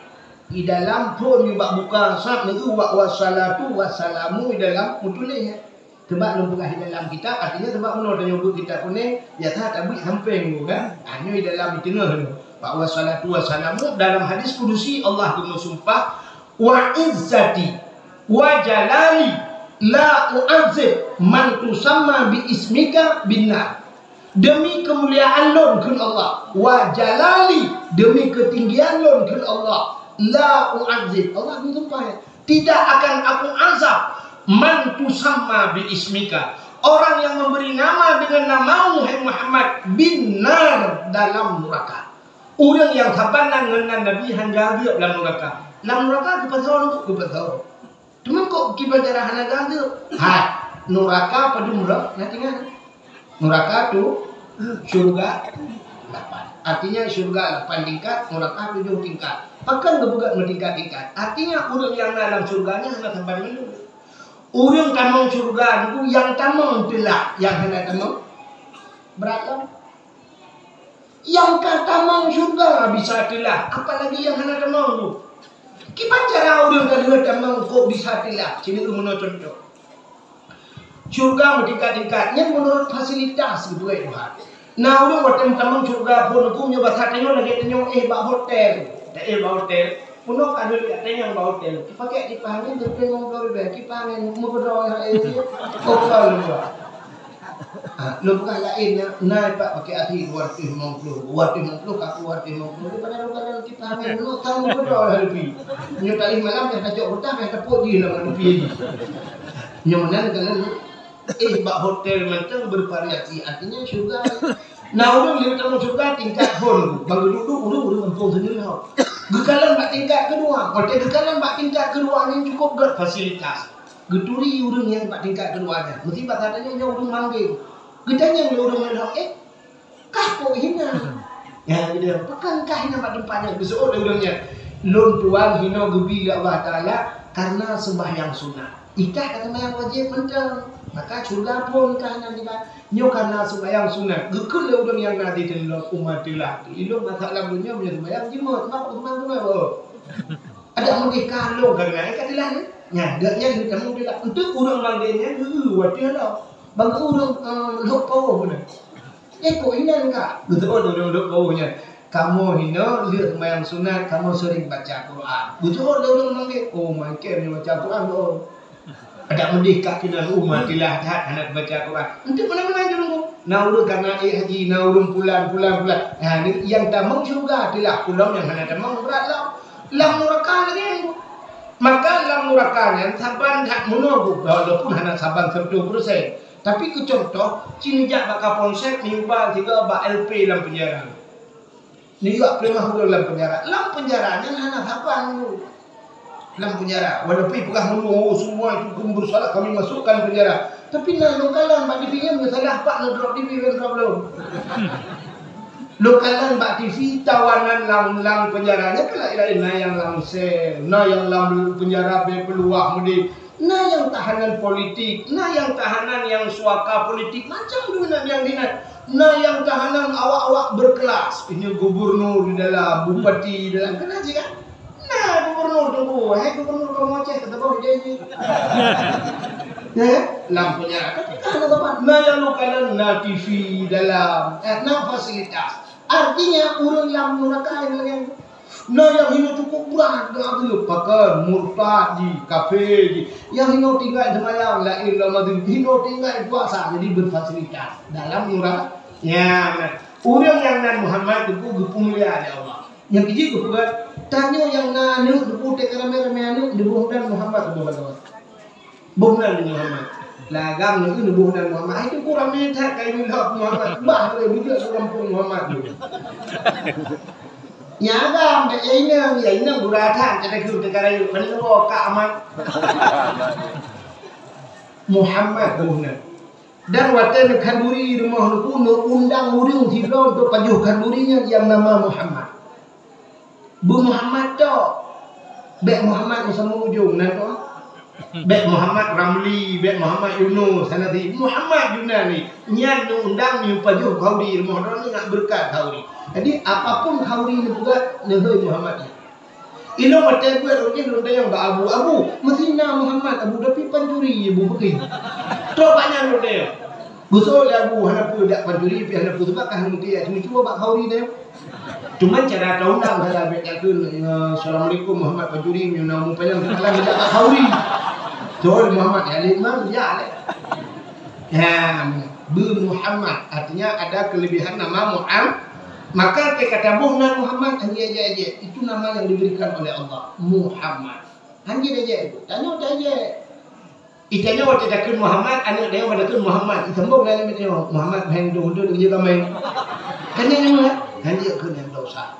Di dalam phon nibak buka sab neu wa wassalatu wassalamu di dalam meutuléh. Teuma lôn peugah di dalam kitab, artinya teuma meunoe tanyoe beuet kitab kunéng, nyata tabeuet sampéng tu kan. Ha, nyoe di dalam di teungoh tu. Wa wassalatu wassalamu dalam hadis kudusi Allah geumeusumpah, "Wa izzati wa jalali la u'adzib man tusamma bi ismika binnar." Demi kemuliaan lôn, kheun Allah, wa jalali, demi ketinggian lôn, kheun Allah, la u'adzib, Allah meusumpah, tidak akan aku azab, man tusamma bi ismika, orang yang memberi nama dengan namamu, hai Muhammad, binnar, dalam neraka. Ureueng nyang saban nan ngon nan Nabi hana geujak lam nuraka. Lam nuraka geupasoe, geupasoe. Teuma kok kiban cara hana geujak? Hai, nuraka padum rot, na tinggai. Nuraka tu syurga lapan. Artinya syurga lapan tingkat, nuraka tujoh tingkat. Pakon geupeugah meutingkat-tingkat? Artinya ureueng nyang na lam syurga nyan hana saban mandum. Ureuëng tamong syurga nyoe nyang tamong teulah, nyang hana tamong brat lom. Nyang ka tamong syurga bisa teulah, apalagi nyang hana tamong tu. Kiban cara ureuëng ka lheueh tamong kok bisa teulah? Sinoe meunoe contoh. Syurga meutingkat-tingkat, nyan meunurot fasilitas geupeugah Tuhan. Na ureuëng watée meutamong syurga phon huköm nyoe basa tanyoe lagée tanyoe éh bak hotel. Taéh bak hotel, peunoh ka lheueh tanyoe bak hotel. Kipakai kipaih angén, geupeunoh dua ribée, kipaih angén meukeudroe hai éh. Kokal luwa. Ah, lôn peugah laén na, na ipak pakai até dua ratus lima puluh, dua ratus lima puluh, ka dua ratus lima puluh. Daripada lôn peugah kipaih angén, lôn tahu meukeudroe hai rupi. Nyoe talih malam dah tacok peutah, dah tepok jih lam rupi jih. Nyoe meunan kan. Éh bak hotel mantong bervariasi, artinya syurga. Na ureuëng lheueh tamong syurga tingkat phon, ban geuduek-duek ureuëng, ureuëng muphom seuneuh lom. Geukalon bak tingkat keudua, watée geukalon bak tingkat keudua nyan cukup gét fasilitas. Geuturi ureuëng nyang bak tingkat keudua nyan, meusti basa tanyoe nyoe ureuëng manggeng. Geutanyong lé ureuëng nyan, "Eh, kah kok hinan?" Nyan geutanyong, "Pakon kah hinan bak teumpat nyan?" Geuseuôt lé ureuëng nyan, "Lôn tuan hinoe geubi lé Allah Taala kareuna seumbahyang sunat." Ikah ka seumayang wajéb mantong, maka syurga phon ikah hana diba. Nyoe ka na seumayang sunat, geukheun lé ureuëng nyang na di teunolong umat teulah. Ilong masa lam donya meunyoe seumayang jimeuet, maka seumayang sunat, oh. Adak meudeh kalon ka deungon, eh, ka teulah ni. Nyan, geuh nyan lheueh tamong teulah. Enteuk ureuëng manggeng nyan, heu, watée lom. Bang ureuëng, eh, lhok pawoh beuna. Eh, kok inan ka? Beutôi ureuëng dok bawah nyan. Kamoe hinoe lheueh seumayang sunat, kamoe sering baca Quran. Beutôi lé ureuëng manggeng, "Oh, mangken nyoe baca Quran, oh." Adak meudeh ka keunan, "Oh, matilah that hana baca Quran." Enteuk meunan-meunan jeuet ureuëng. Na ureuëng kana éh haji, na ureuëng pulan, pulan, pulan. Ha, ni nyang tamong syurga teulah, ulôn nyang hana tamong brat lom. Lam nuraka lagée nyan. Maka lam nuraka nyan saban that meunoe, walaupun hana saban seratus persen. Tapi keu contoh, ci neujak bak Kapolsek, neuba sigoe bak L P lam penjara. Neujak peuleumah ureuëng lam penjara. Lam penjara nyan hana saban tu. Lam penjara, walaupun peugah meunyoe, "Oh, semua itu pun bersalah, kami masukkan penjara." Tapi na lôn kalon bak T V nyan, meunyoe salah pat neudrop T V, neudrop lôn. Lôn kalon bak T V, tawanan lam, lam penjara nyan kan laén-laén, na nyang lam sel, na nyang lam penjara bée peuluwah meudeh. Na nyang tahanan politik, na nyang tahanan nyang suaka politik, macam dua na nyang dinan. Na nyang tahanan awak-awak berkelas, ini gubernur di dalam, bupati di dalam, kan na cit kan? Na gubernur teungku, hai gubernur kamoe Aceh, kata bang dia ni. Ya, lam penjara, tapi kan ada tempat. Na nyang lukalan, na T V dalam, eh, na fasilitas. Artinya, ureuëng lam nuraka nyang lagée Na nyang hinoe cukup brat geuh, pakon, murtad jih, kafé jih. Nyang hinoe tinggai seumayang, laén lom maghrib, hinoe tinggai puasa, jadi berfasilitas dalam nuraka. Nyan, ureuëng nyang nan Muhammad teungku geupeumulia lé Allah. Nyang keujeuet geupeugah, tanyoe nyang na aneuëk teungku, teuka ramé-ramé aneuëk, neuboh nan Muhammad teungku. Boh nan Muhammad. Lagam nyoe neuboh nan Muhammad. Hai teungku ramé that kai meulhok Muhammad. Bah, boleh bujuk tu kampung Muhammad tu. Nya agam, tak ya inong, ya inong dura that, kata keu teuka rayeuk. Mana nyoe ka amat. Muhammad boh nan. Dan watée neukhanduri rumoh neuku, neuundang ureuëng sidroe untuk pajoh khanduri nyan nyang nama Muhammad. Beu Muhammad tok. Bék Muhammad nyang sampoe ujong nan tu. Bék Muhammad Ramli, bék Muhammad Yunus, hana di Muhammad Yunani. Nyan neuundang neupajoh khanduri rumoh droeneuh ngon beureukat khanduri. Jadi, apapun khanduri neupeugah, neuhôi Muhammad nyan. Ilong watée buet ureuëng lôn tanyong bak Abu, "Abu, meusti na Muhammad Abu, tapi pancuri Abu beuki." Trok banyak lôn tanyong. Geusoe lé Abu, hana peue dak pancuri, pih hana peue, sebab ka hana mungkin ya, cuma cuba bak khanduri tanyong. Cuman cara taundang salah, bék takheun, "Assalamualaikum Muhammad pancuri, meunyoe na umu panyang teukalan bak khanduri." Soe Muhammad, ya lé imam, ya lé. Ya, beu Muhammad, artinya ada kelebihan nama Muhammad. Maka kata boh nan Muhammad, hana jijak-jak. Itu nama yang diberikan oleh Allah, Muhammad. Hana jijak-jak itu. Tanyoe tajak. Itanyoe watée takheun Muhammad, aneuëk tanyoe watée takheun Muhammad. Isambong laén nyoe, Muhammad main dong-dong di jalan main. Kan nyoe, kan? Hana jikheun nyang dosa.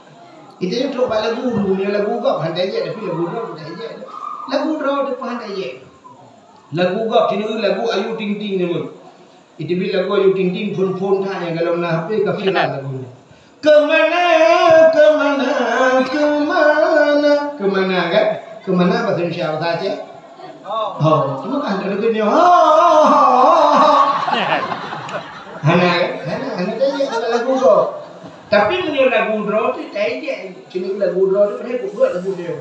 Itanyoe trok bak lagu, lagu gob hana jijak, tapi lagu droe hana jijak. Lagu droe tu hana jijak. Lagu gob, sinoe lagu Ayu Ting Ting nyan. Iteubiet lagu Ayu Ting Ting, phon-phon that nyang golom na H P ka viral lagu nyan. Kemana, kemana, kemana? Kemana kan? Kemana bahasa Indonesia, bahasa Aceh? Oh, cuma kan ada lagi ni. Oh, oh, oh, oh. Hana, hana, hana tanya kalau lagu kau. Tapi meunyoe lagu droe tu, tai je. Cuma lagu droe tu, pernah aku buat lagu dia.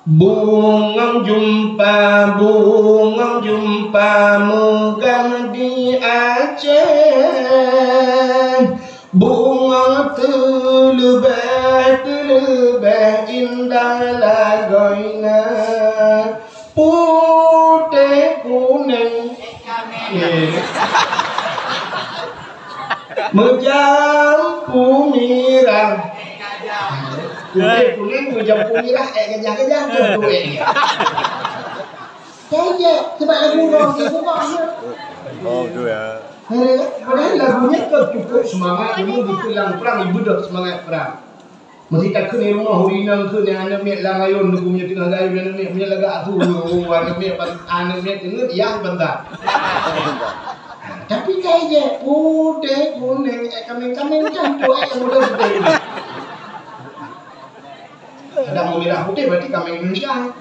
Bungong jumpa, bungong jumpa meugah di Aceh. Bungong teuleubeh, teuleubeh indah lagoina. Putéh kuneng. Eh. Meujampu mirah. Kutéh kuneng meujampu mirah, eh, gajah-gajah tu, tu, eh. Kan je, sebab lagu orang tu semua, ya. Oh, betul, ya. Eh, padahal lagunya kan cukup semangat, ilmu betul dalam perang, ibadah semangat perang. Meusi takheun di rumoh, ureueng inong kheun nyang aneuk miet lam ayôn, nunggu meunyoe teungoh gayôn aneuk miet, meunyoe lagak su, aneuk miet ban-, aneuk miet teungeut, yah bangga. Tapi kai jeh, putéh, kuneng, eh, kaméng-kaméng, kan tu, eh, muda putéh. Ada mau merah putih, berarti kaméng Indonesia.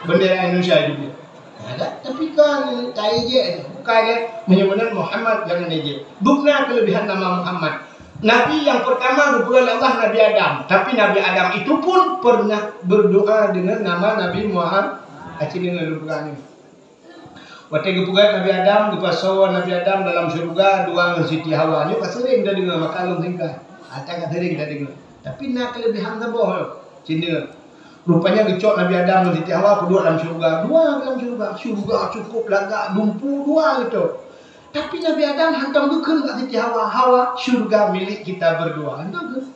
Bendera Indonesia juga. Ada, tapi kan kai jeh, bukan, eh, meunyoe meunan Muhammad, jangan ejek. Bukna kelebihan nama Muhammad. Nabi yang pertama geupeugah lé Allah Nabi Adam, tapi Nabi Adam itu pun pernah berdoa dengan nama Nabi Muhammad. Aci deungoe lôn peugah nyoe. Watée geupeugah Nabi Adam, geupasoe Nabi Adam dalam syeuruga dua ngon Siti Hawa. Nyoe ka seuring tadeungoe, maka lôn singkat. Ata ka seuring tadeungoe. Tapi na kelebihan saboh nyoe. Cina. Rupanya geucok Nabi Adam ngon Siti Hawa peuduek lam syeuruga. Dua lam syeuruga. Syeuruga cukup lagak, dumpu dua geucok. Tapi Nabi Adam hantom geukheun bak Siti Hawa, "Hawa, syurga milik kita berdua." Hantom kheun.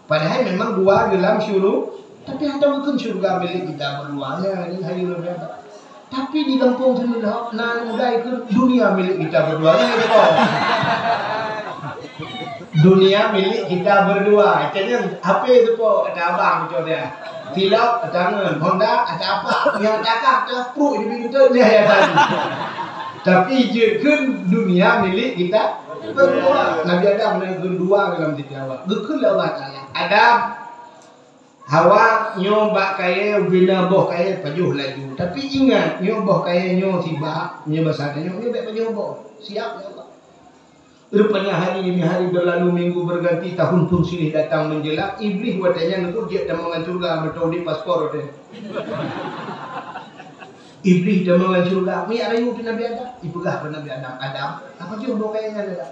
Padahai memang dua dalam syuru-, tapi hantom geukheun syurga milik kita berdua. Ya, ini hayu Nabi Adam. Tapi di gampông Seuleuhop na muda ikheun dunia milik kita berdua. Ya, itu. Dunia milik kita berdua. Kayaknya H P tu po, kata abang macam dia. Tilok, kata ngon. Honda, kata apa. Yang takah, kata pruh di pintu, ya, ya, tadi. Tapi jeuet kheun dunia milik kita berdua. Nabi Adam na kheun dua dalam Siti Hawa. Geukheun lé Allah Taala, "Adam, Hawa, nyoe bak kayée, ubena boh kayée pajoh laju. Tapi ingat, nyoe boh kayée nyoe sibak, nyoe basa tanyoe, nyoe bék pajoh boh." Siap, ya Allah. Rupanya hari demi hari berlalu, minggu berganti, tahun pun silih datang menjelang. Iblih watée nyan neukujak tamong lam syeuruga, meuteudeh paspor watée. Iblih tamong lam syeuruga, miyak rayu di Nabi Adam. Ipeugah bak Nabi Adam, "Adam, apa jeuet boh kayée nyan, Adam?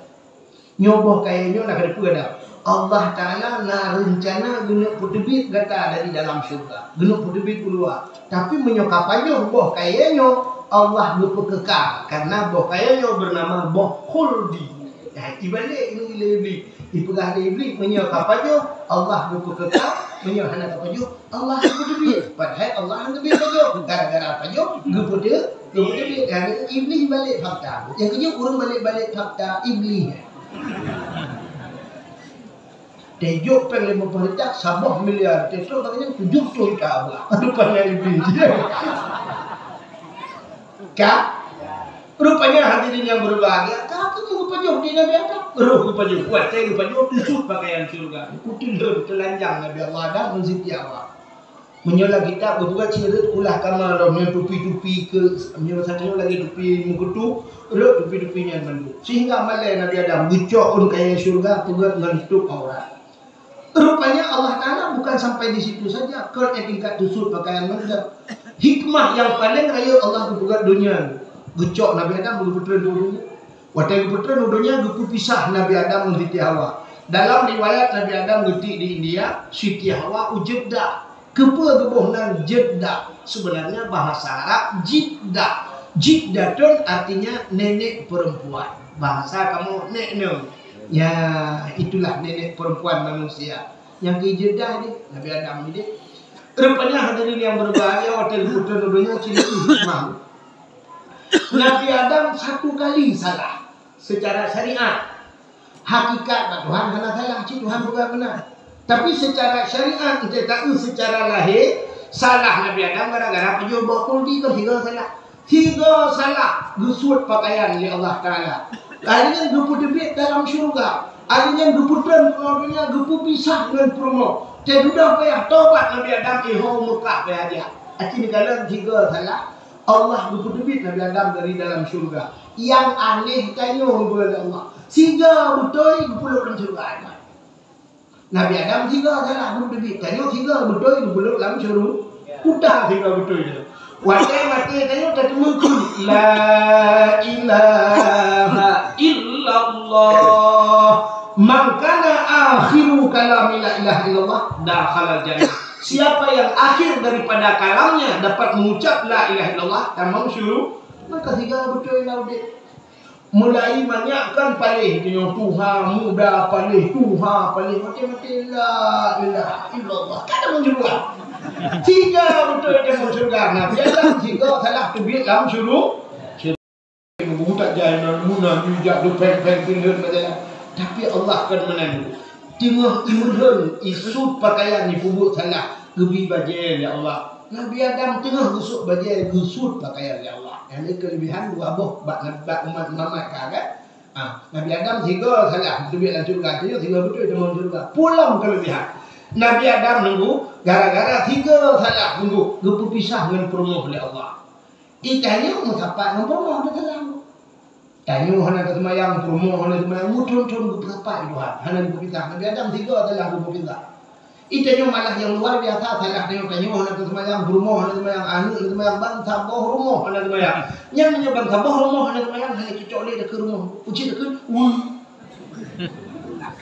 Nyoe boh kayée nyoe na keuneuk peue, Adam? Allah Taala na reuncana geuneuk peuteubiet gata dari dalam syeuruga, geuneuk peuteubiet u luwa. Tapi meunyoe ka pajoh boh kayée nyoe, Allah geupeukeuka, karena boh kayée nyoe beunama boh khuldi." Nah, ibalek ilée Iblih. Ipeugah lé Iblih, meunyoe ka pajoh, Allah geupeukeuka, meunyoe hana ka pajoh, Allah geupeuteubiet. Padahai Allah hana teubiet pajoh. Gara-gara pajoh, geupeuteu-, geupeuteubiet. Dan Iblih balek fakta. Nyang keujeuet ureuëng balek-balek fakta, Iblih. Tejok péng lima puluh juta, saboh miliar. Tejok tangan tujuh puluh juta. Aduh, pandai Iblih. Ka? Rupanya hadirin yang berbahagia, ka geupajoh di Nabi Adam. Roh geupajoh, kuat saya geupajoh, teusut pakaian syurga. Kutilon telanjang Nabi Allah Adam ngon Siti Hawa. Meunyoe lam kitab geupeugah cit rot ulah kama lom ngon tupi-tupi keu, meunyoe sateungoh lagée tupi meukutu, rot tupi-tupi nyan mandum. Sehingga malée Nabi Adam geucok ôn kayée syurga peugét ngon tup aurat. Rupanya Allah Taala bukan sampai di situ saja, kon eh tingkat teusut pakaian mantap. Hikmah yang paling raya Allah geupeugét donya, geucok Nabi Adam geupeutreun u donya. Watée geupeutreun u donya, geupeupisah Nabi Adam ngon Siti Hawa. Dalam riwayat, Nabi Adam geutiek di India, Siti Hawa u Jeddah. Keupeue geuboh nan Jeddah? Sebenarnya bahasa Arab Jiddah. Jiddatun artinya nenek perempuan. Bahasa kamoe nek neu. Ya, itulah nenek perempuan manusia. Nyang keu Jeddah ni, Nabi Adam ni deh. Rupanya hadirin yang berbahagia, watée geupeutreun u donya, ciri hikmah. Nabi Adam satu kali salah secara syariat. Hakikat bak Tuhan hana salah, cit Tuhan peugah beuna. Tapi secara syariat, entah taeu secara lahé, salah Nabi Adam gara-gara pajoh boh khuldi, kon sigoe salah. Sigoe salah, geusuet pakaian lé Allah Taala. Akhirnya geupeuteubiet dalam syurga. Akhirnya geupeutreun u donya, geupeupisah ngon peurumoh. Teududoe payah tobat Nabi Adam, iho Mekah payah jak. Aci neukalon sigoe salah, Allah geupeuteubiet Nabi Adam dari dalam syeuruga. Nyang aneh tanyoe geupeugah lé Allah, sigoe beutôi geupeulhok lam syeuruga. Nabi Adam sigoe salah geupeuteubiet, tanyoe sigoe beutôi geupeulhok lam syeuruga. Kuta sigoe beutôi tu. Watée maté tanyoe tateumeung kheun, "La ilaha illallah. Man kana akhiru kalami la ilaha illallah, dakhalal jannah." Siapa yang akhir daripada kalamnya dapat mengucap la ilaha illallah, tamong syuru, maka sigoe beutôi lam udeb. Mulai manyak kan paléh, tanyoe tuha muda paléh, tuha paléh, maté-maté la ilaha illallah. Kan tamong syeuruga. Sigoe beutôi tamong syeuruga. Nabi Adam sigoe salah teubiet lam syuru. Buta jai na muna nyujak dupeng-peng tindeun bajalan. Tapi Allah kan meunan. Teungoh imeulhon, isut pakaian, ipubuet salah, geubi bajée lé Allah. Nabi Adam teungoh geusut bajée, geusut pakaian lé Allah. Nyang keulebihan dua boh bak, bak umat Muhammad ka, kan? Ah, Nabi Adam sigoe salah, teubiet lam syeuruga, tanyoe sigoe beutôi tamong syeuruga. Pulang keulebihan. Nabi Adam nunggu, gara-gara sigoe salah nunggu, geupeupisah ngon peurumoh lé Allah. Itanyoe meusapat ngon peurumoh teusalah. Tanyoe hana taseumayang, peurumoh hana taseumayang, muthon-thon geupeusapat Tuhan, hana geupeupisah. Nabi Adam sigoe salah geupeupisah. Itanyoe malah nyang luar biasa salah tanyoe, tanyoe hana taseumayang, peurumoh hana taseumayang, aneuk hana taseumayang, bansaboh rumoh hana taseumayang. Nyan meunyoe bansaboh rumoh hana taseumayang, hana cocok lé takheun rumoh. Uji takheun, wui.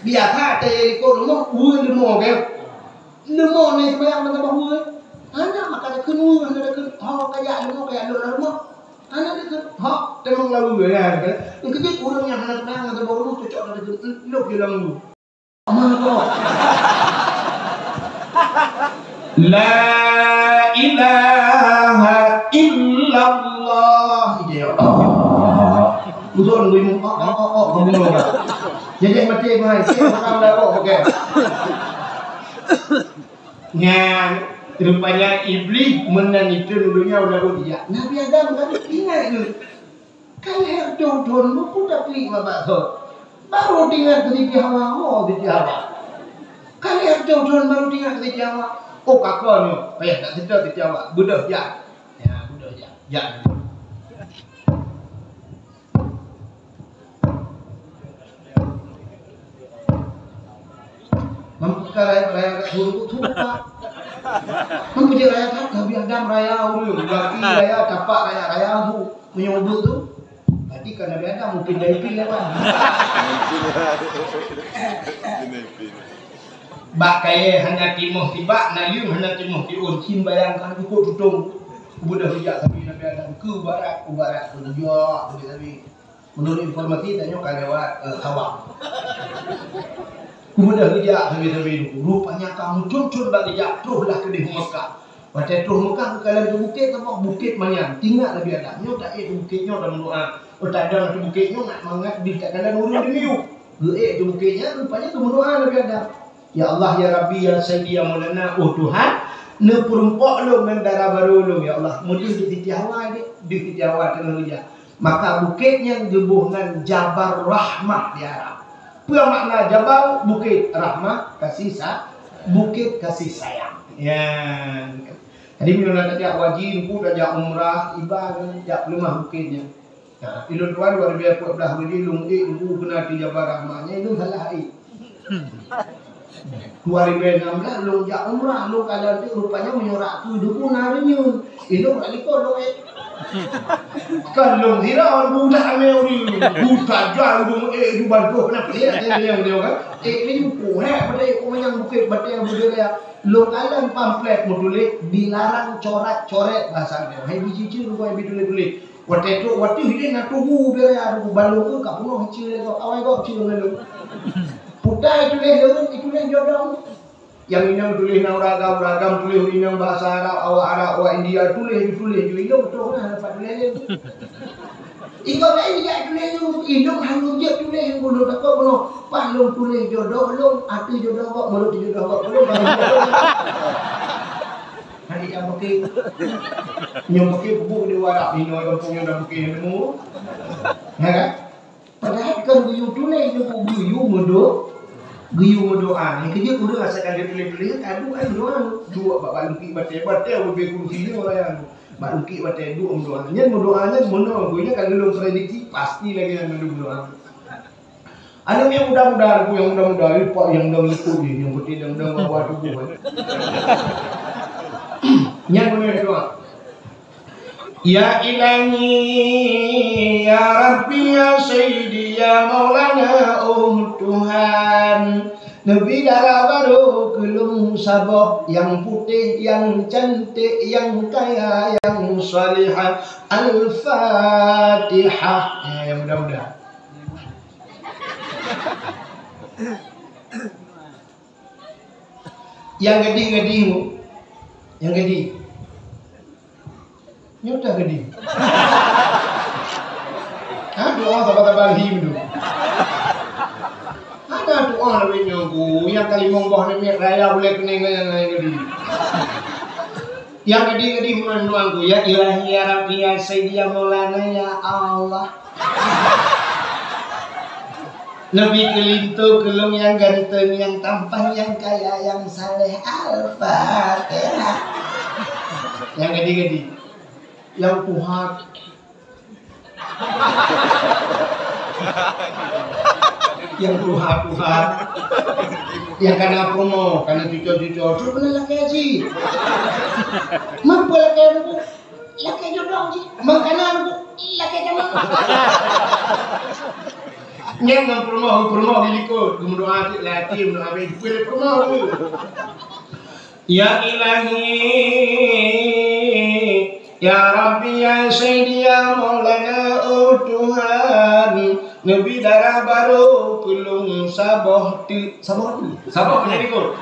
Biasa tajak likot rumoh, wui leumo, kan? Leumo na taseumayang bansaboh wui. Hana maka takheun wui, hana takheun, ho kajak leumo, kajak lôn lam rumoh. Hana takheun, ho, tamong lam wui, ya, kan? Nyang keujeuet ureueng nyang hana taseumayang bansaboh rumoh cocok takheun, lôn di lam wui. Aman kok. La ilaha illallah. Ide ya Allah. Uzon gue mu. Oh, oh, oh, oh, kamu lo. Jadi mati mai. Orang dah kok, oke. Nyan, rupanya Iblis meunan itu dulunya udah dijak. Nabi Adam kan ingat tu. Ka lheueh thon-thon, meukeu tapeulik ngon bakso. Baru teuingat keu Siti Hawa, oh, Siti Hawa. Ka lheueh thon-thon baru teuingat keu Siti Hawa. Oh, ka kon nyoe, payah that seutôt Siti Hawa. Beudôh jak. Ya, beudôh jak. Jak. Mampu ka raya, raya kat suruh tu, tu, Pak. Mampu je raya kat, Nabi Adam raya ureueng, laki raya, tapak raya, raya tu. Meunyoe ubeut tu, berarti ka Nabi Adam mungkin dari pil lewat. Bak kayèe hana timoh tibak, naleueng hana timoh tiôn, cit bayangkan jukuk tutong. Ubeudôh rijak sabe Nabi Adam, keu barat, keu barat, keu neujak sabe-sabe. Menurut informasi, tanyoe ka lewat, eh, Hawa. Keumudian geujak sabe-sabe nunggu. Rupanya ka meucon-con bak geujak, troh lah keudeh Mekah. Watèe troh Mekah, geukalon keu bukét, saboh bukét manyang. Teuingat Nabi Adam, nyoe taék keu bukét nyoe dan meudoa. Oh, tadong keu bukét nyoe, nak mangat deuh takalon ureueng di miyueb. Geuék keu bukét nyan, rupanya keu meudoa Nabi Adam. Ya Allah, ya Rabbi, ya Sayyidi, ya Maulana, oh Tuhan, neupeurumpok lôn ngon dara barô lôn, ya Allah. Meudeuh di Siti Hawa, deuh di Siti Hawa teungoh geujak. Maka bukét nyan geuboh nan Jabal Rahmah di Arab. Peue makna jabal? Bukét, rahmah, kasih sa-, bukét kasih sayang. Ya. Jadi, meunyoe na tajak haji, engku tajak umrah, iba jak peuleumah bukét nyan. Nah, ilôn tuan dua ribu dua puluh dua lôn ék, engku keunan di Jabal Rahmah nyan, ilôn salah ék. Dua ribu enam belas lôn jak umrah, lôn kalon teuk rupanya meunyoe rak keu duku na reunyeun. Ilôn rak likot lôn ék. Kan lôn hira budak amé ureueng. Buta jai ureueng ék ju bantuh na peue dia dia dia kan. Ék ni duku hé pada ék manyang bukét batèe budaya. Lôn kalon pamflet meutuléh dilarang coret-coret bahasa dia. Hai biji ceu lôn hai bituléh-tuléh. Watèe trok watèe hidéh na tugu bela ya tugu balong ka peunoh ceu lé gob awai gob ceu ngon lôn. Putai tuléh lôn ituléh jodoh. Nyang inong tuléh na uragam, uragam tuléh ureueng inong bahasa Arab, awak Arab, awak India tuléh, tuléh ju ilong beutôi lah dapat tuléh lé. Inong laén jak tuléh ju ilong hana jeuet tuléh yang bunoe takot bunoe. Pas lôn tuléh jodoh lôn, ateueh jodoh gob, mulut jodoh gob, belum. Hari yang pakai nyong pakai buku di warap ni, nyong pakai yang pakai yang nemu. Ya kan? Padahai kon geuyue tuléh, nyoe geuyue meudo-, Geuyue meudoa, nyang keujeuet ureueng asai ka lheueh tuléh-tuléh, ka duek kan meudoa. Duek bak, bak lungkik batée, batée ubé kursi nyoe raya. Bak lungkik batée duek meudoa. Nyan meudoa nyan meunoe, geuh nyan ka geulong prediksi, pasti lagée nyan mandum meudoa. Aneuk nyang muda-muda, nyang muda-muda, eh, pak nyang dang likot ni, nyang putih dang-dang bak tuboh, eh. Nyan meunoe doa. Ya Ilahi, ya Rabbi, ya Sayyidi, ya Maulana, oh Tuhan, neubi dara barô keu lôn saboh, nyang putéh, nyang canték, nyang kaya, nyang salihah. Al-Fatihah. Ya, nyang muda-muda. Nyang gadih-gadih, nyang gadih. Nyoe dah gadih. Ha, doa saban-saban hi meudu. Hana doa lawét nyoe, Bu. Nyang ka limong boh namiet raya ulée keuneuk ngon nyang laén gadih. Nyang gadih-gadih meunan doa, Bu. Ya Ilahi, ya Rabbi, ya Sayyidi, ya Maulana, ya Allah. Neubi keu linto keu lôn nyang ganteng, nyang tampan, nyang kaya, nyang saleh. Al-Fatihah. Nyang gadih-gadih. Nyang tuha. Nyang tuha-tuha. Nyang kana peurumoh, kana cuco-cuco. Trok keuneuk lakée cit. Mampu lakée tu. Lakée jodoh jih, makanan, lakée jameun. Nyan ngon peurumoh, peurumoh di likot, geumeudoa cit lé até, meudoa habéh jipeuet lé peurumoh tu. Ya Ilahi, ya Rabbi, ya Sayyidi, ya Maulana, oh Tuhan, neubi dara barô keu lôn saboh teuk. Saboh teuk. Saboh teuk di likot.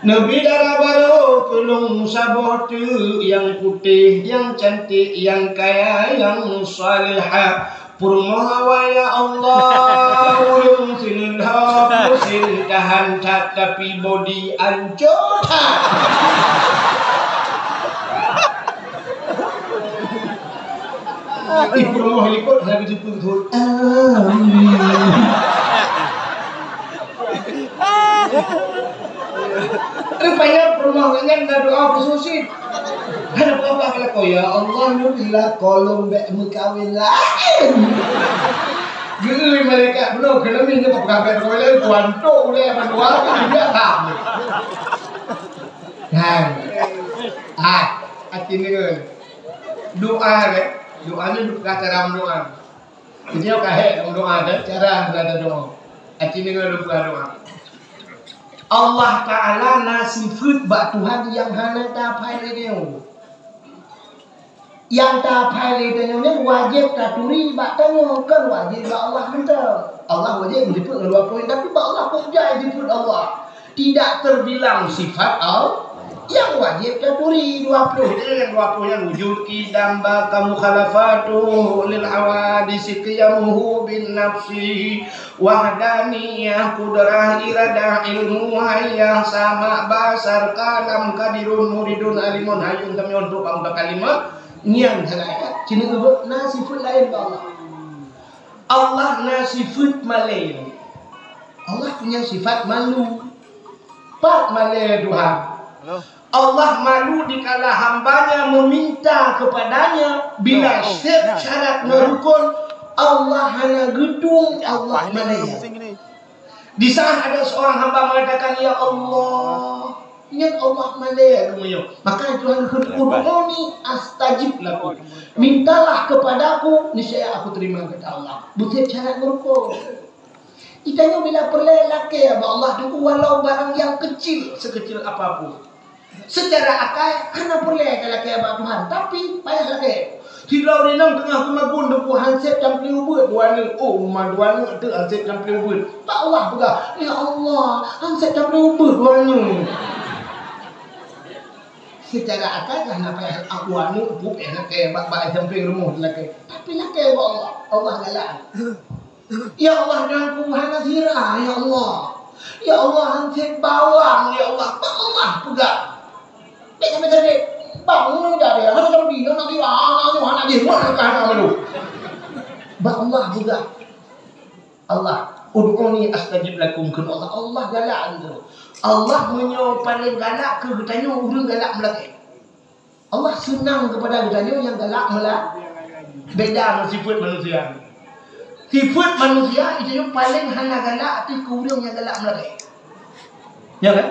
Neubi dara barô keu lôn saboh teuk, nyang putéh, nyang canték, nyang kaya, nyang salihah. Peurumoh awai, ya Allah, ureueng sineulhom, musém tahan that, tapi bodi ancô that. Ih, peurumoh likot hana geujeuet peurumoh. Amin. Rupanya peurumoh nyan na doa khusus cit. Hana peue-peue ka lakoe, "Ya Allah, neubi lakoe lôn bék meukawen laén." Geuleueh malaikat bunoe keuneuk min nyoe peugah bék meukawen laén, tuan tok ulée mandua, dia tam. Hai. Ah, atin deungon. Doa, eh. Doa ni bukan cara mendoa. Jadi, ka hék mendoa, ada cara ada doa. Atin deungon lupa doa. Allah Ta'ala na sifeut bak Tuhan nyang hana taphai lé nyoe. Nyang taphai lé tanyoe nyan wajéb taturi bak tanyoe, kon wajéb bak Allah mantong. Allah wajéb jipeuet ngon dua poin, tapi bak Allah peue jai jipeuet Allah. Tidak terbilang sifat Allah nyang wajéb taturi dua ploh. Jadi nyang dua ploh nyan wujud, qidam, baqa, mukhalafatuhu lil hawadisi, qiyamuhu bin nafsi, wahdaniyah, qudrah, iradah, ilmu, hayah, sama, basar, kalam, qadirun, muridun, alimun, hayyun, samiun, untuk mutakalimah. Nyan sagai, cina ubak na sifat lain bak Allah. Allah na sifat malée. Allah punya sifat malu. Pat malée Tuhan. Allah malu dikala hambanya meminta kepadanya bila setiap syarat dan rukun, Allah hana geudong, Allah malée. Di saat ada seorang hamba mengatakan, "Ya Allah," nyan Allah malée geumeunyoe. Maka Tuhan kheun, "Ud'uni astajib lakum." Mintalah kepadaku, niscaya aku terima, kata Allah. Bukan syarat rukun. Itanyoe bila peureulée lakée bak Allah tu, walau barang yang kecil, sekecil apapun. Secara akai hana peureulée talakée bak Tuhan, tapi payah lakée. Sidroe ureueng inong teungoh geumagun teungku, han sép tampli ubeut dua neuk. Oh, ma dua neuk teuk han sép tampli ubeut. Bak Allah peugah, "Ya Allah, han sép tampli ubeut dua neuk." Secara akai ka hana payah dua neuk, payah lakée bak, bak sampéng rumoh lakée. Tapi lakée bak Allah, Allah galak. Ya Allah, Tuhanku, hana sira, ya Allah. Ya Allah, han sép bawang, ya Allah. Bak Allah peugah. Bèk sabe-sabe. Bang, nyoe jadi, hana jadi, hana sira, hana nyoe, hana jih, meuah ka hana meunurot. Bak Allah peugah. Allah, "Ud'uni astajib lakum," kheun Allah. Allah galak tu. Allah meunyoe paleng galak keu geutanyoe ureuëng galak meulakée. Allah seunang keupada geutanyoe nyang galak meula-, beda ngon sifeuet manusia. Sifeuet manusia itu paleng hana galak ateueh keu ureuëng nyang galak meulakée. Ya kan?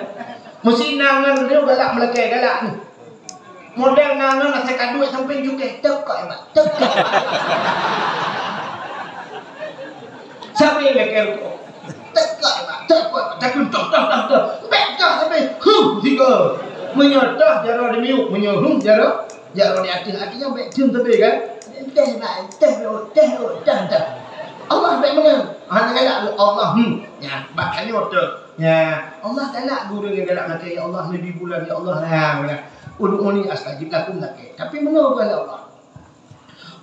Meusi na ngon lheueh galak meulakée, galak ni. Model na ngon asai ka duek sampoe jukée, "Teuka, Mak, teuka, Mak." Sambil lakée rukuk. "Teuka, Mak, teuka, Mak." Takheun, "Toh, toh, toh, toh." Bèk toh sampoe, huh, tiga. Meunyoe toh, jaroe di miyueb, meunyoe huh, jaroe, jaroe di ateueh. Artinya bèk theun sampoe kan? "Teh, Mak, teh, oh, teh, oh, teh, teh." Allah bèk meunan. Hana galak Allah, hmm. Ya, bak tanyoe teuh. Ya, Allah galak geuh ureuëng nyang galak maté, "Ya Allah, neubi bulan, ya Allah." Ha, beuna. "Ud'uni astajib lakum," lakée. Tapi meunoe kheun Allah.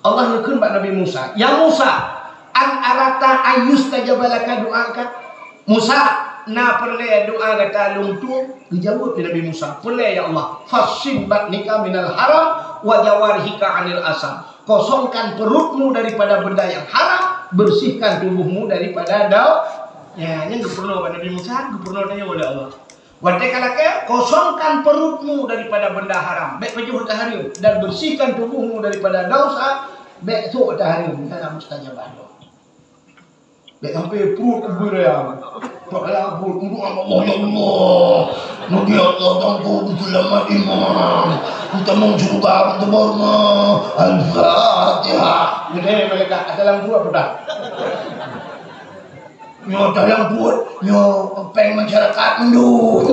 Allah neukheun bak Nabi Musa, "Ya Musa, an aradta an yustajaba laka du'aka?" Musa, na peureulée doá gata lôn tueng? Geujaweueb lé Nabi Musa, "Peureulée, ya Allah. Fahsyin batnika minal haram wa jawarihika anil asam." Kosongkan perutmu daripada benda yang haram, bersihkan tubuhmu daripada dau-, ya, nyan geupeurunoe bak Nabi Musa, geupeurunoe tanyoe lé Allah. Watée ka lakée, "Kosongkan perutmu daripada benda haram, bèk pajoh ata hareuem, dan bersihkan tubuhmu daripada dosa, bèk sôk ata hareuem, nyan na mustajabah doa." Bèk sampoe pruet ubé raya. Pruet raya pruet, "Ya Allah, ya Allah. Nabi Allah, tangkôk, seulamat imam. Utamong syeuruga, teubawa." Al-Fatihah. Jadi, malaikat, "Assalamualaikum." Nyoe dalam buet, nyoe péng masyarakat mandum.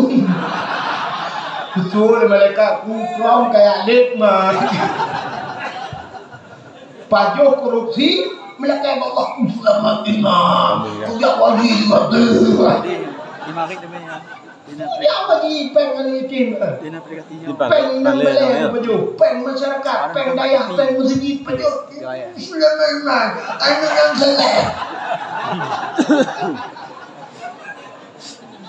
Beutôi malaikat, "Kukrom kaya lét mah." Pajoh korupsi, malaikat Allah, "Seulamat imam. Kujak wali mati." Kujak wali péng aneuk yatim. Péng enam baleh pajoh, péng masyarakat, péng dayah, péng meuseujid pajoh. Seulamat imam, aneuk nyang saleh.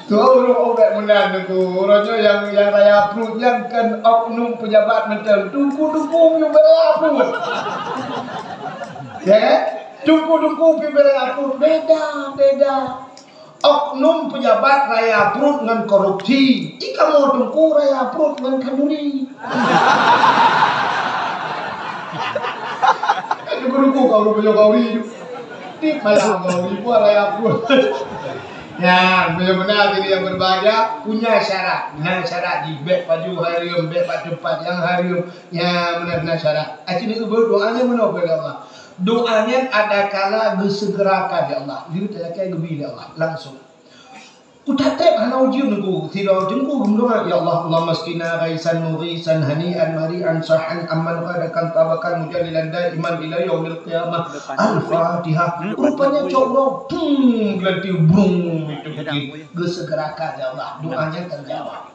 Tuh, ureuëng bèk meunan tu. Uroe nyoe nyang, nyang raya pruet nyan kan oknum pejabat mantong. Teungku-teungku piôh bèk raya pruet. Ya kan? Teungku-teungku piôh bèk raya pruet. Beda, beda. Oknum pejabat raya pruet ngon korupsi. Di kamoe teungku raya pruet ngon khanduri. Teungku-teungku khanduri. Di malam khanduri pun raya pruet. Ya, benar-benar diri yang berbahagia punya syarat. Nah, syarat di bèk pajoh hareuem, bèk bak teumpat nyang hareuem. Ya, benar-benar syarat. Aci ni berdoa ni mana pada Allah? Doa nyan adakala geuseugerakan, ya Allah. Lheueh talakée geubi, ya Allah, langsung. Kutatép hana ujeuen ku, sidroe teungku geumeudoa, "Ya Allah, Allahumma askina ghaisan mughisan hani'an mari'an sahan amman ghadakan tabakan mujalilan daiman ila yaumil qiyamah." Al-Fatihah. Rupanya cok uroe, pung, geulati brung, itu geuseugerakan, ya Allah. Doanya terjawab.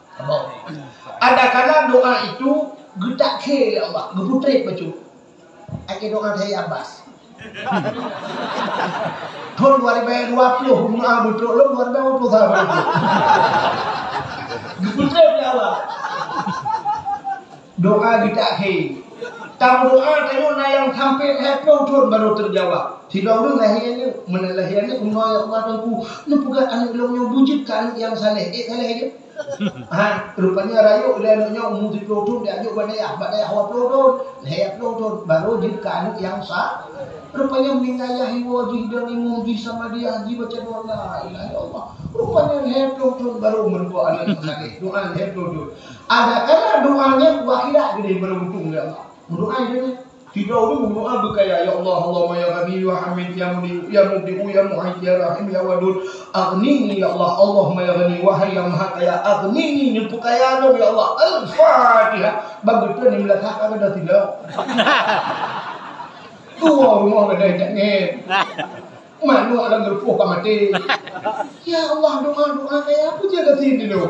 Adakala doa itu geutakhé, ya Allah, geuputrép bacut. Akhé doa Syekh Abbas. Thôn dua ribèe dua ploh, meu'ah beutôi lom, dua ribèe dua ploh satu. Geupeutém lé Allah. Doa geutakhé. Tameudoa tanyoe na nyang sampai lhèe ploh thôn baru teujawab. Sidroe ureueng lahé aneuk, meunan lahé aneuk, "Ya Allah, Teungku, neupeugah aneuk lôn nyoe beujeuet keu aneuk nyang saleh." Eh, saleh jeuet. Ha, rupanya rayeuk lé aneuk nyoe umu siplôh thôn, diajuk bak dayah, bak dayah dua ploh thôn, lhèe ploh thôn, baru jeuet keu aneuk nyang sa-, rupanya meuninggai yah iwoe jih dan imum jih sama dia jih baca doa la ilaha illallah. Rupanya lhèe ploh thôn baru meurumpok aneuk nyang saleh. Doa lhèe ploh thôn. Adakala doa nyan u akhirat geude baru meutueng lé Allah. Meudoa jih. Sidroe ureueng meudoa beukaya, "Ya Allah, Allahumma ya Ghani, ya Hamid, ya Mudi, ya Mubdi'u, ya Mu'id, ya Rahim, ya Wadud, aghnini, ya Allah, Allahumma ya Ghani, wahai yang Maha Kaya, aghnini, neupeukaya lôn, ya Allah." Al-Fatihah. Bak geutanyoe meulasah ka geuda sidroe. Dua rumoh geuda jangét. Manok lam geurupoh ka maté. Ya Allah, doa-doa kaya apa je ka sini tu?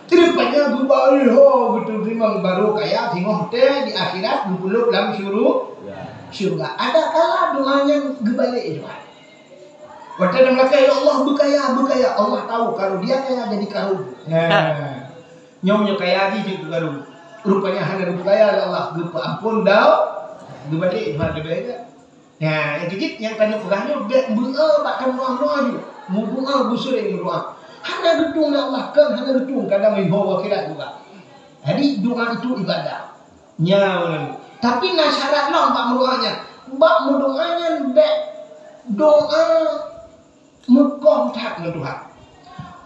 Rupanya geuba ho beuteurimong baru kaya singoh teh di akhirat geupeuleuk lam syuru-, syurga. Adakala doa nyan geubalek jua. Watèe lam lakèe, "Ya Allah, beukaya, beukaya." Allah tahu kalau dia kaya jadi karung. Nah. Nyoe nyoe kaya jih jeuet keu karung. Rupanya hana geupeukaya lé Allah, geupeuampon dau, geubalek jua leubeh gèt. Nah, nyang keujeuet nyang ka neupeugah nyoe, bèk meu'oh bak keunoe-noe ju. Meudoa, beuseuring meudoa. Hana geutueng lé Allah, kon hana geutueng, kadang iho akhirat juga. Jadi, doa itu ibadah. Nyan. Tapi na syarat lom bak meudoa nyan. Bak meudoa nyan bèk doa meukoh that ngon Tuhan.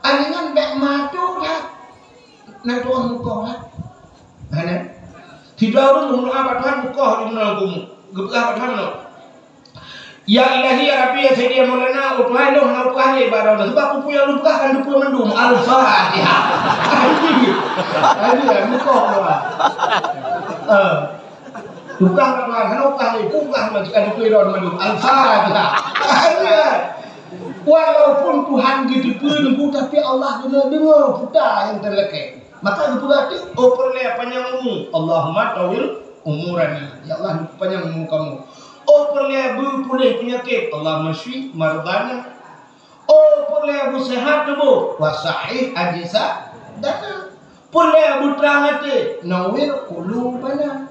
Aneuk nyan bèk mato that. Na Tuhan meukoh that. Hana. Sidroe ureueng meudoa bak Tuhan meukoh di meunan kumu. Geupeugah bak Tuhan nyoe, "Ya Ilahi, ya Rabbi, ya Sayyidi, ya Maulana, oh Tuhan lôn hana peugah lé bak droeneuh. Sebab peue-peue nyang lôn peugah kan teupeue mandum." Al-Fatihah. Aduh, aduh, meukoh doa. Eh. Tugaih Tuhan, hana tugaih lé, tugaih meucit ka dikeue droe mandum. Al-Fatihah. Walaupun Tuhan geuteupeue teungku, tapi Allah keuneuk deungoe peue nyang talakèe. Maka geupeugah teuk, "Oh peureulèe panyang umu, Allahumma tawil umurana." Ya Allah, panyang umu kamoe. Oh peureulèe beupuléh peunyakét, Allahumma syfi mardana. Oh peureulèe beuseuhat tuboh, wa sahih ajsadana. Peureulèe beutrang até, nawwir qulubana.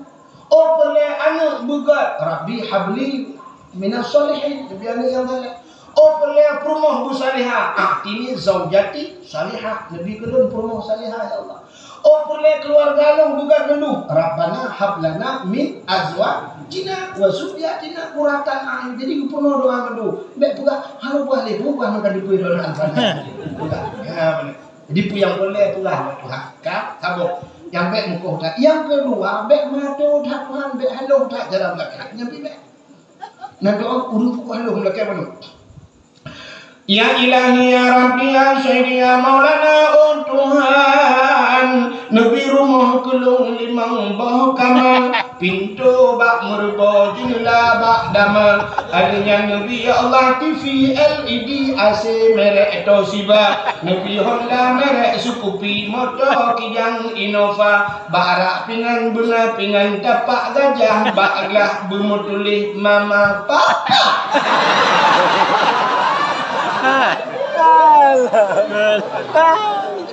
Oh peureulèe aneuk beugèt, Rabbi habli minas shalihin, neubi aneuk nyang saleh. Oh peureulèe peurumoh beusalehah, a'tini zaujatan shalihah, neubi keu lôn peurumoh salehah ya Allah. Oh peureulèe keuluwarga lôn beugèt mandum, Rabbana hab lana min azwajina wa dzurriyyatina qurrata a'yun. Jadi geupeurunoe doa mandum. Bèk peugah, hana peugah lé, peugah meuka dikeue droe Al-Fatihah. Peugah. Ya, beuna. Jadi peue nyang peureulèe peugah bak Tuhan. Ka, saboh. Nyang bèk meukoh that. Nyang keudua, bèk mato that Tuhan, bèk halôh that jalan lakèe. Nyan pih bèk. Nyan doa ureueng peukoh halôh lakèe mandum. Ya Ilahi, ya Rabbi, ya Sayyidi, ya Maulana, oh Tuhan, neubi rumoh keu lôn limong boh kama, pintoe bak meureubo, jeunela bak dama. Akhirnya neubi, ya Allah, T V L E D, A C merek Toshiba, neubi Honda merek Scoopy, moto Kijang Innova, bak rak pingan beuna pingan tapak gajah, bak glah beumeutuléh mama papa.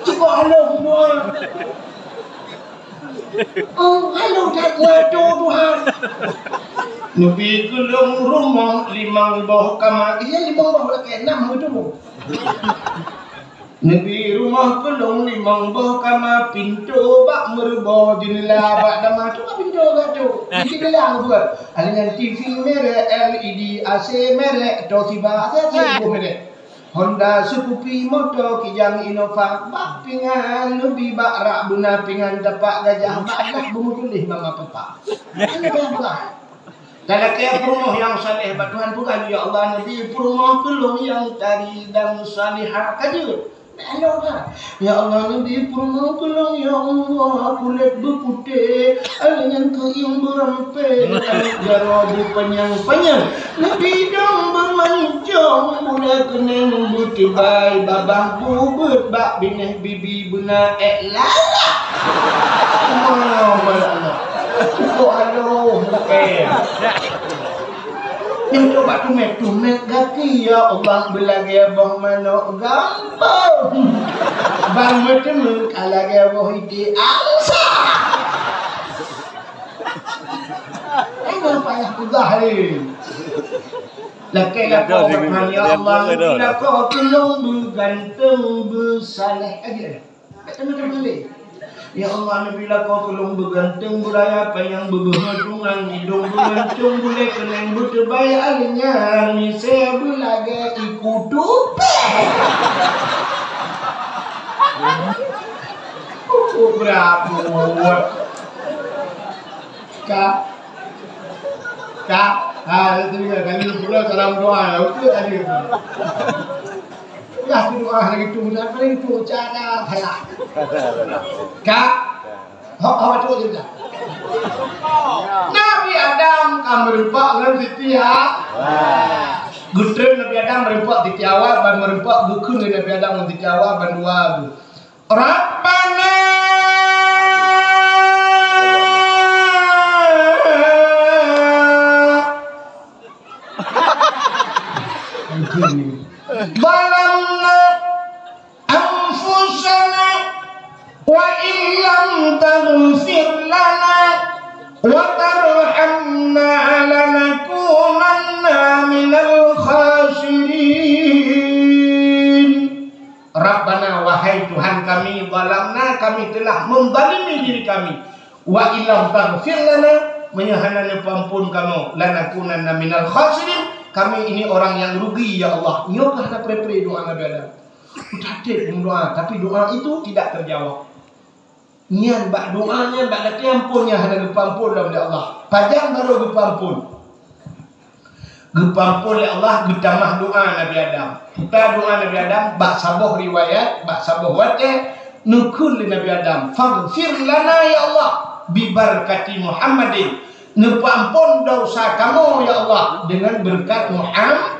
Cukup halôh semua. Oh, halôh that ngon Tuhan. Neubi keu lôn rumoh limong boh kama. Iya, limong boh lakèe, nam meutuboh. Neubi rumoh keu lôn limong boh kama, pintoe bak meureubo, jeunela bak dama. Cuba pintoe ka tu. Di jeunela buet. Akhirnya T V merek L E D, A C merek Toshiba, A C, A C buah merek. Honda Scoopy, moto Kijang Innova, bak pingan neubi, bak rak beuna pingan tapak gajah, bak glah beumeutuléh mama papa. Talakèe peurumoh nyang saleh bak Tuhan, peugah, "Ya Allah, neubi peurumoh keu lôn nyang tari dan salihah." Ka jeuet. Bèk halôh that. Ya Allah, neubi peurumoh keu lôn, ya Allah, kulét beuputéh, aneuk nyan keuieng beurampé, aneuk jaroe beupanyang-panyang. Neubi dong beumancông, bulèe keunèng beuteubai, babah bubeuet, bak binéh bibi beuna èk larak. Subhanallah. Kok halôh, eh. Nyan coba tumet-tumet gaki, ya Allah, beulagèe boh manok gampông. Ban meuteumé ka lagèe boh ité angsa. Hana payah peugah lé. Lakèe lakoe, ya Allah, lakoe keu lôn beuganteng beusaleh. Aja. Teuma-teuma lé. Ya Allah, neubi lakoe keu lôn beuganteng, beuraya panyang, beubeuhe tungang, idông beumancông, bulèe keunèng beuteubai, aneuk nyan misé beulagèe iku tupèe. Oh, beurabot. Ka. Ka. Ha, itu dia. Kali pula salam doa. Betul tadi. Lah tu doa lagi tu, nak lagi tu cara saya. Ka. Hok, hok, tu je dah. Nabi Adam ka meureumpok ngon Siti Hawa. Geutrön Nabi Adam meureumpok Siti Hawa, ban meureumpok geukheun lé Nabi Adam ngon Siti Hawa ban dua tu. Rabbana. Zalamna anfusana wa illam taghfir lana wa tarhamna lanakunanna kami, zalamna, kami telah menzalimi diri kami. Wa illam taghfir lana, meunyoe hana neupeuampon kamoe, lanakunanna minal khasirin, kami ini orang yang rugi, ya Allah. Nyoe ka hana pre-pre doa Nabi Adam. Udah aktif doa, tapi doa itu tidak terjawab. Nyan bak doa nyan, bak gaki ampon nyan hana geupeuampon lom lé Allah. Pajan barô geupeuampon? Geupeuampon lé Allah geutamah doa Nabi Adam. Peue doa Nabi Adam? Bak saboh riwayat, bak saboh watée, neukheun lé Nabi Adam, "Faghfir lana ya Allah, bibarakati Muhammadin." Neupeuampon dosa kamoe ya Allah dengan berkat Muhammad.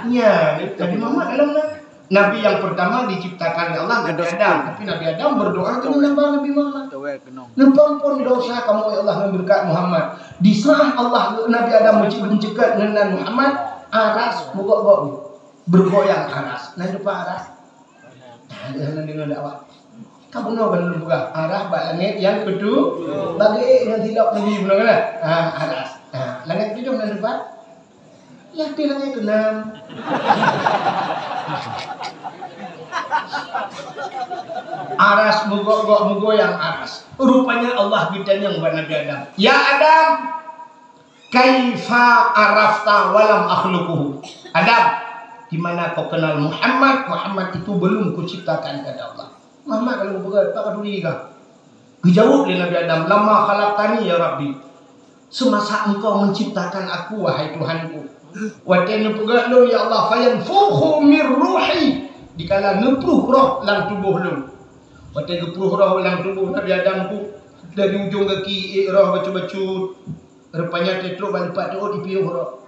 Nyan, Nabi Muhammad dalam na. Nabi yang pertama diciptakan oleh Allah, Nabi Adam. Tapi Nabi Adam berdoa keu Nabi Muhammad. Neupeuampon dosa kamoe ya Allah ngon beureukat Muhammad. Di saat Allah, Nabi Adam meucit-, meuceukat ngon nan Muhammad, aras meugok-gok, bergoyang aras. Nan depan aras. Nah, dia nan deungoe dakwah. Ka bunoe ban lôn peugah, aras bak langét nyang ketu-, bagi ék nyang silop lagi bunoe kan? Ha, aras. Ha, langét ketujoh nan depan. Yakin lagée keunam. Aras meugok-gok, meugoyang aras. Rupanya Allah geutanyong bak Nabi Adam, "Ya Adam, kaifa arafta walam akhluquhu?" Adam, di mana kau kenal Muhammad? Muhammad itu belum kuciptakan, kata Allah. Muhammad kalau beugét, tak peduli kah? Geujaweueb lé Nabi Adam, "Lamma khalaqtani ya Rabbi." Semasa Engkau menciptakan aku, wahai Tuhanku. Watée neupeugét lôn, ya Allah, "Fayanfukhu mir ruhi." Dikala neupruh roh lam tuboh lôn. Watée geupruh roh lam tuboh Nabi Adam tu, dari ujong gaki ék roh bacut-bacut. Rupanya trok bak lipat teuôt ipiôh roh.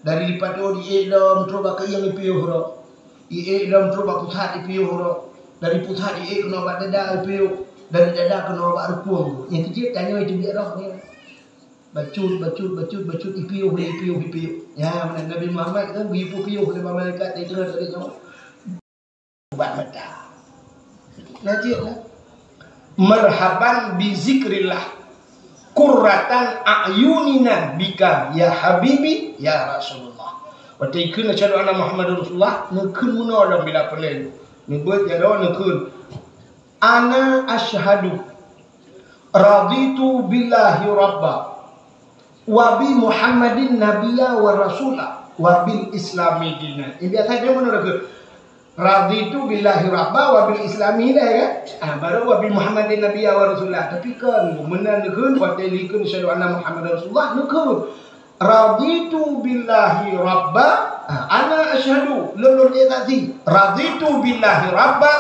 Dari lipat teuôt iék lom trok bak keuieng ipiôh roh. Iék lom trok bak pusat ipiôh roh. Dari pusat iék keunoe bak dada ipiôh. Dari dada keunoe bak rukung. Nyang keujeuet tanyoe itu biar roh ni. Bacut, bacut, bacut, bacut, ipiôh, ipiôh, ipiôh. Ya, Nabi Muhammad kan geuipiôh lé malaikat dari tengah dari nyoe. Ubat mata. Nah, cit lah. Marhaban bi zikrillah. Qurratan a'yunina bika ya habibi ya Rasulullah. Watée ikheun asyhadu anna Muhammadar Rasulullah, neukheun meunoe lom bila peulén. Neubeuet jaroe neukheun. Ana asyhadu raditu billahi rabba wa bi Muhammadin nabiyya wa rasula wa bil islami dina. Ini biasa dia mana lagi? Raditu billahi rabba wa bil islami dina kan? Ah, baru wa bi Muhammadin nabiyya wa rasula. Tapi kan meunan neukheun watée likheun asyhadu anna Muhammadar Rasulullah neukheun. Raditu billahi rabba, ha, ana asyhadu, lôn lôn ék saksi. Raditu billahi rabba,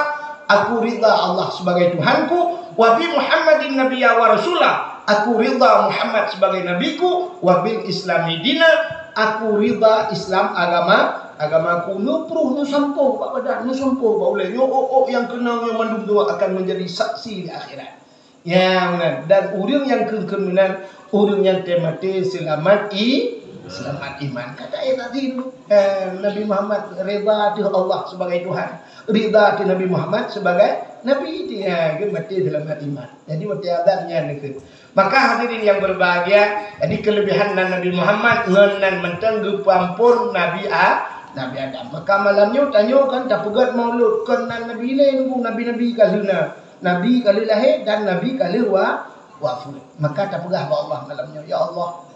aku ridha Allah sebagai Tuhanku, wa bi Muhammadin nabiyya wa rasula, aku ridha Muhammad sebagai nabiku, wa bil islami dina, aku ridha Islam agama, agamaku. Neupruh, neusampoe bak badan, neusampoe bak ulée. Nyoe ôk-ôk nyang keunong nyoe mandum dua akan menjadi saksi di akhirat. Ya, meunan. Dan ureuëng nyang kheun-kheun meunan, ureuëng nyang tém maté seulamat i-, seulamat iman. Kata ayat tadi tu, eh, Nabi Muhammad rida teuh Allah sebagai Tuhan, rida teuh Nabi Muhammad sebagai Nabi, dia kan maté seulamat iman. Jadi, watée azan nyan kheun. Maka hadirin yang berbahagia, jadi kelebihan nan Nabi Muhammad ngon nan mantong geupeuampon Nabi A-, Nabi Adam. Maka malam nyoe tanyoe kan tapeugét maulud, kon nan Nabi lé nunggu nabi-nabi ka lheueh na. Nabi ka lheueh lahé dan Nabi ka lheueh wa-, wafeuet. Maka tapeugah bak Allah malam nyoe, "Ya Allah,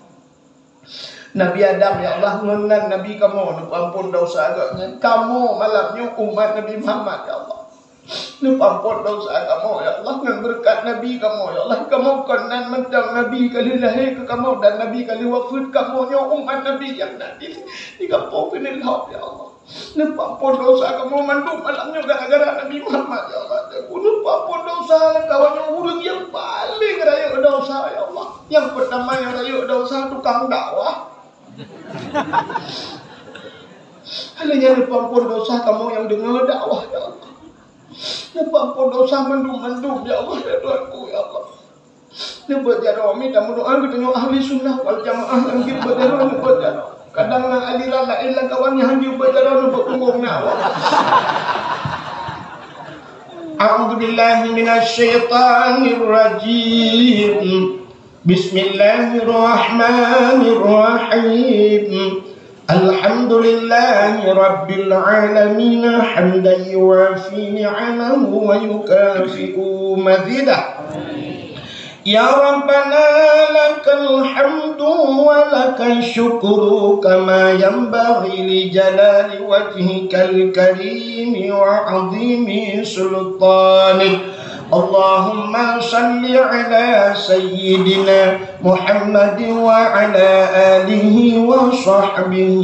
Nabi Adam, ya Allah, ngon nan Nabi kamoe neupeuampon desya geuhnyan. Kamoe malam nyoe umat Nabi Muhammad, ya Allah. Neupeuampon desya kamoe, ya Allah, ngon beureukat Nabi kamoe, ya Allah. Kamoe kon nan mantong Nabi ka lheueh lahé keu kamoe dan Nabi ka lheueh wafeuet. Kamoe nyoe umat Nabi nyang na di, di gampông Keuneulhot, ya Allah." Neupeuampon desya kamoe mandum malam nyoe gara-gara Nabi Muhammad, ya Allah. Neupeuampon desya lam kawan nyoe ureuëng nyang paleng rayeuk desya, ya Allah. Nyang peutama nyang rayeuk desya tukang dakwah. Hana nyan neupeuampon desya kamoe nyang deungoe dakwah, ya Allah. Neupeuampon desya mandum-mandum, ya Allah, ya Tuhanku, ya Allah. Neubeuet jaroe, mita meudoá geutanyoe ahli sunnah wal jamaah nyang jeuet beuet jaroe, neubeuet jaroe. Kadang na aliran laén lam kawan nyang hanjeuet beuet jaroe, neubeuet punggong na awak. A'udzubillahi minasyaitonirrajim. Bismillahirrahmanirrahim. الحمد لله رب العالمين، حمدا يوافي نعمه ويكافئ مزيده. يا ربنا، لك الحمد ولك الشكر، كما ينبغي لجلال وجهك الكريم وعظيم سلطانك. اللهم صل على سيدنا محمد وعلى آله وصحبه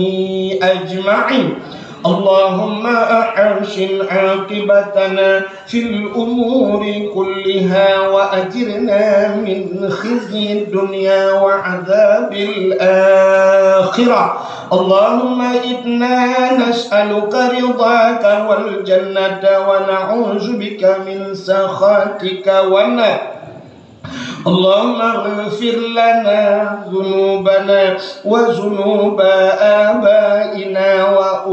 أجمعين. اللهم أحسن عاقبتنا في الأمور كلها وأجرنا من خزي الدنيا وعذاب الآخرة. اللهم إنا نسألك رضاك والجنة ونعوذ بك من سخطك والنار. اللهم اغفر لنا ذنوبنا وذنوب آبائنا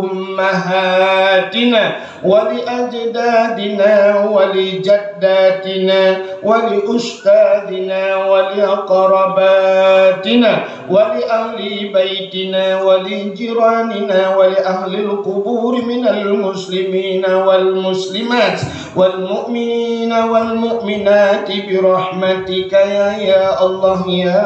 وأمهاتنا ولأجدادنا ولجداتنا ولأستاذنا ولأقرباتنا ولأهل بيتنا ولجيراننا ولأهل القبور من المسلمين والمسلمات والمؤمنين والمؤمنات برحمتك يا، يا الله يا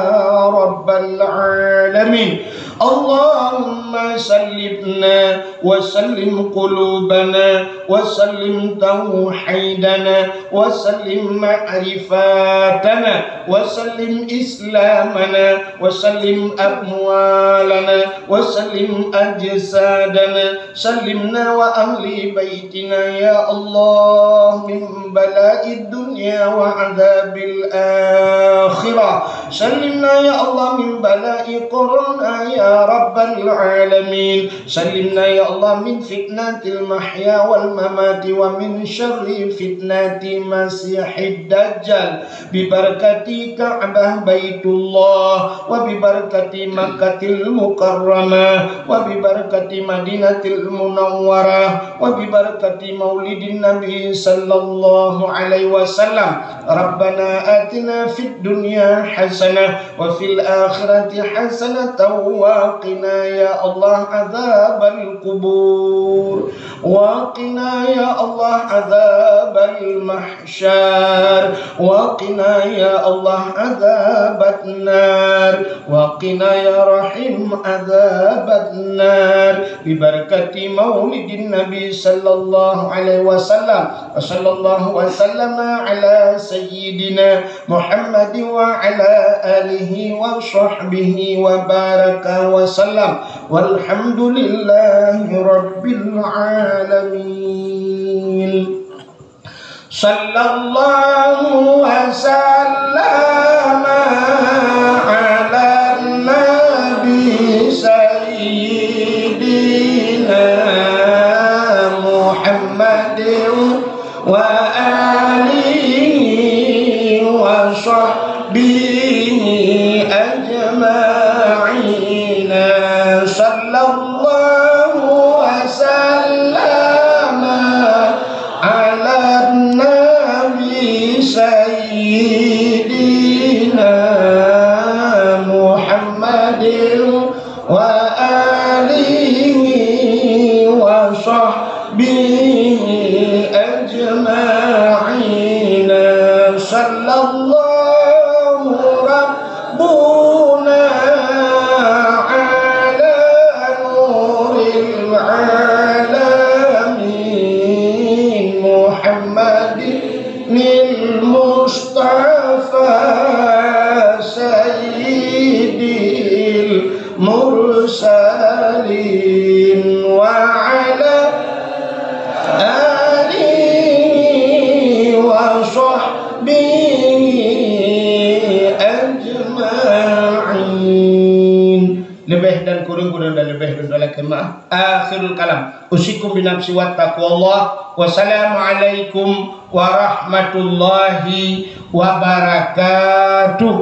رب العالمين. اللهم سلمنا وسلم قلوبنا وسلم توحيدنا وسلم معرفتنا وسلم إسلامنا وسلم أموالنا وسلم أجسادنا. سلمنا وأهل بيتنا يا الله من بلاء الدنيا وعذاب الآخرة. سلمنا يا الله من بلاء كورونا يا رب العالمين. سلمنا يا الله من فتنة المحيا والممات ومن شر فتنة المسيح الدجال. ببركة كعبة بيت الله، وببركة مكة المكرمة، وببركة مدينة المنورة، وببركة مولد النبي صلى الله عليه وسلم. ربنا آتنا في الدنيا حسنة وفي الآخرة حسنة وقنا يا الله عذاب القبور، وقنا يا الله عذاب المحشر. شر. وقنا يا الله عذاب النار. وقنا يا رحيم عذاب النار. ببركة مولد النبي صلى الله عليه وسلم. وصلى الله وسلم على سيدنا محمد وعلى آله وصحبه وبارك وسلم. والحمد لله رب العالمين. صلى الله وسلم على النبي سيدنا محمد وآله وصحبه أجمعين. صلى الله وسلم على النبي سيدنا محمد وآله وصحبه أجمعين. صلى الله ربنا على نور العالمين محمد المصطفى سيد المرسلين وعلى آله وصحبه أجمعين. Leubeh dan kureueng, kureueng dan leubeh, lôn lakée meu'ah. Akhirul kalam. Usikum binafsi wa taqwallah. Wassalamualaikum warahmatullahi wabarakatuh.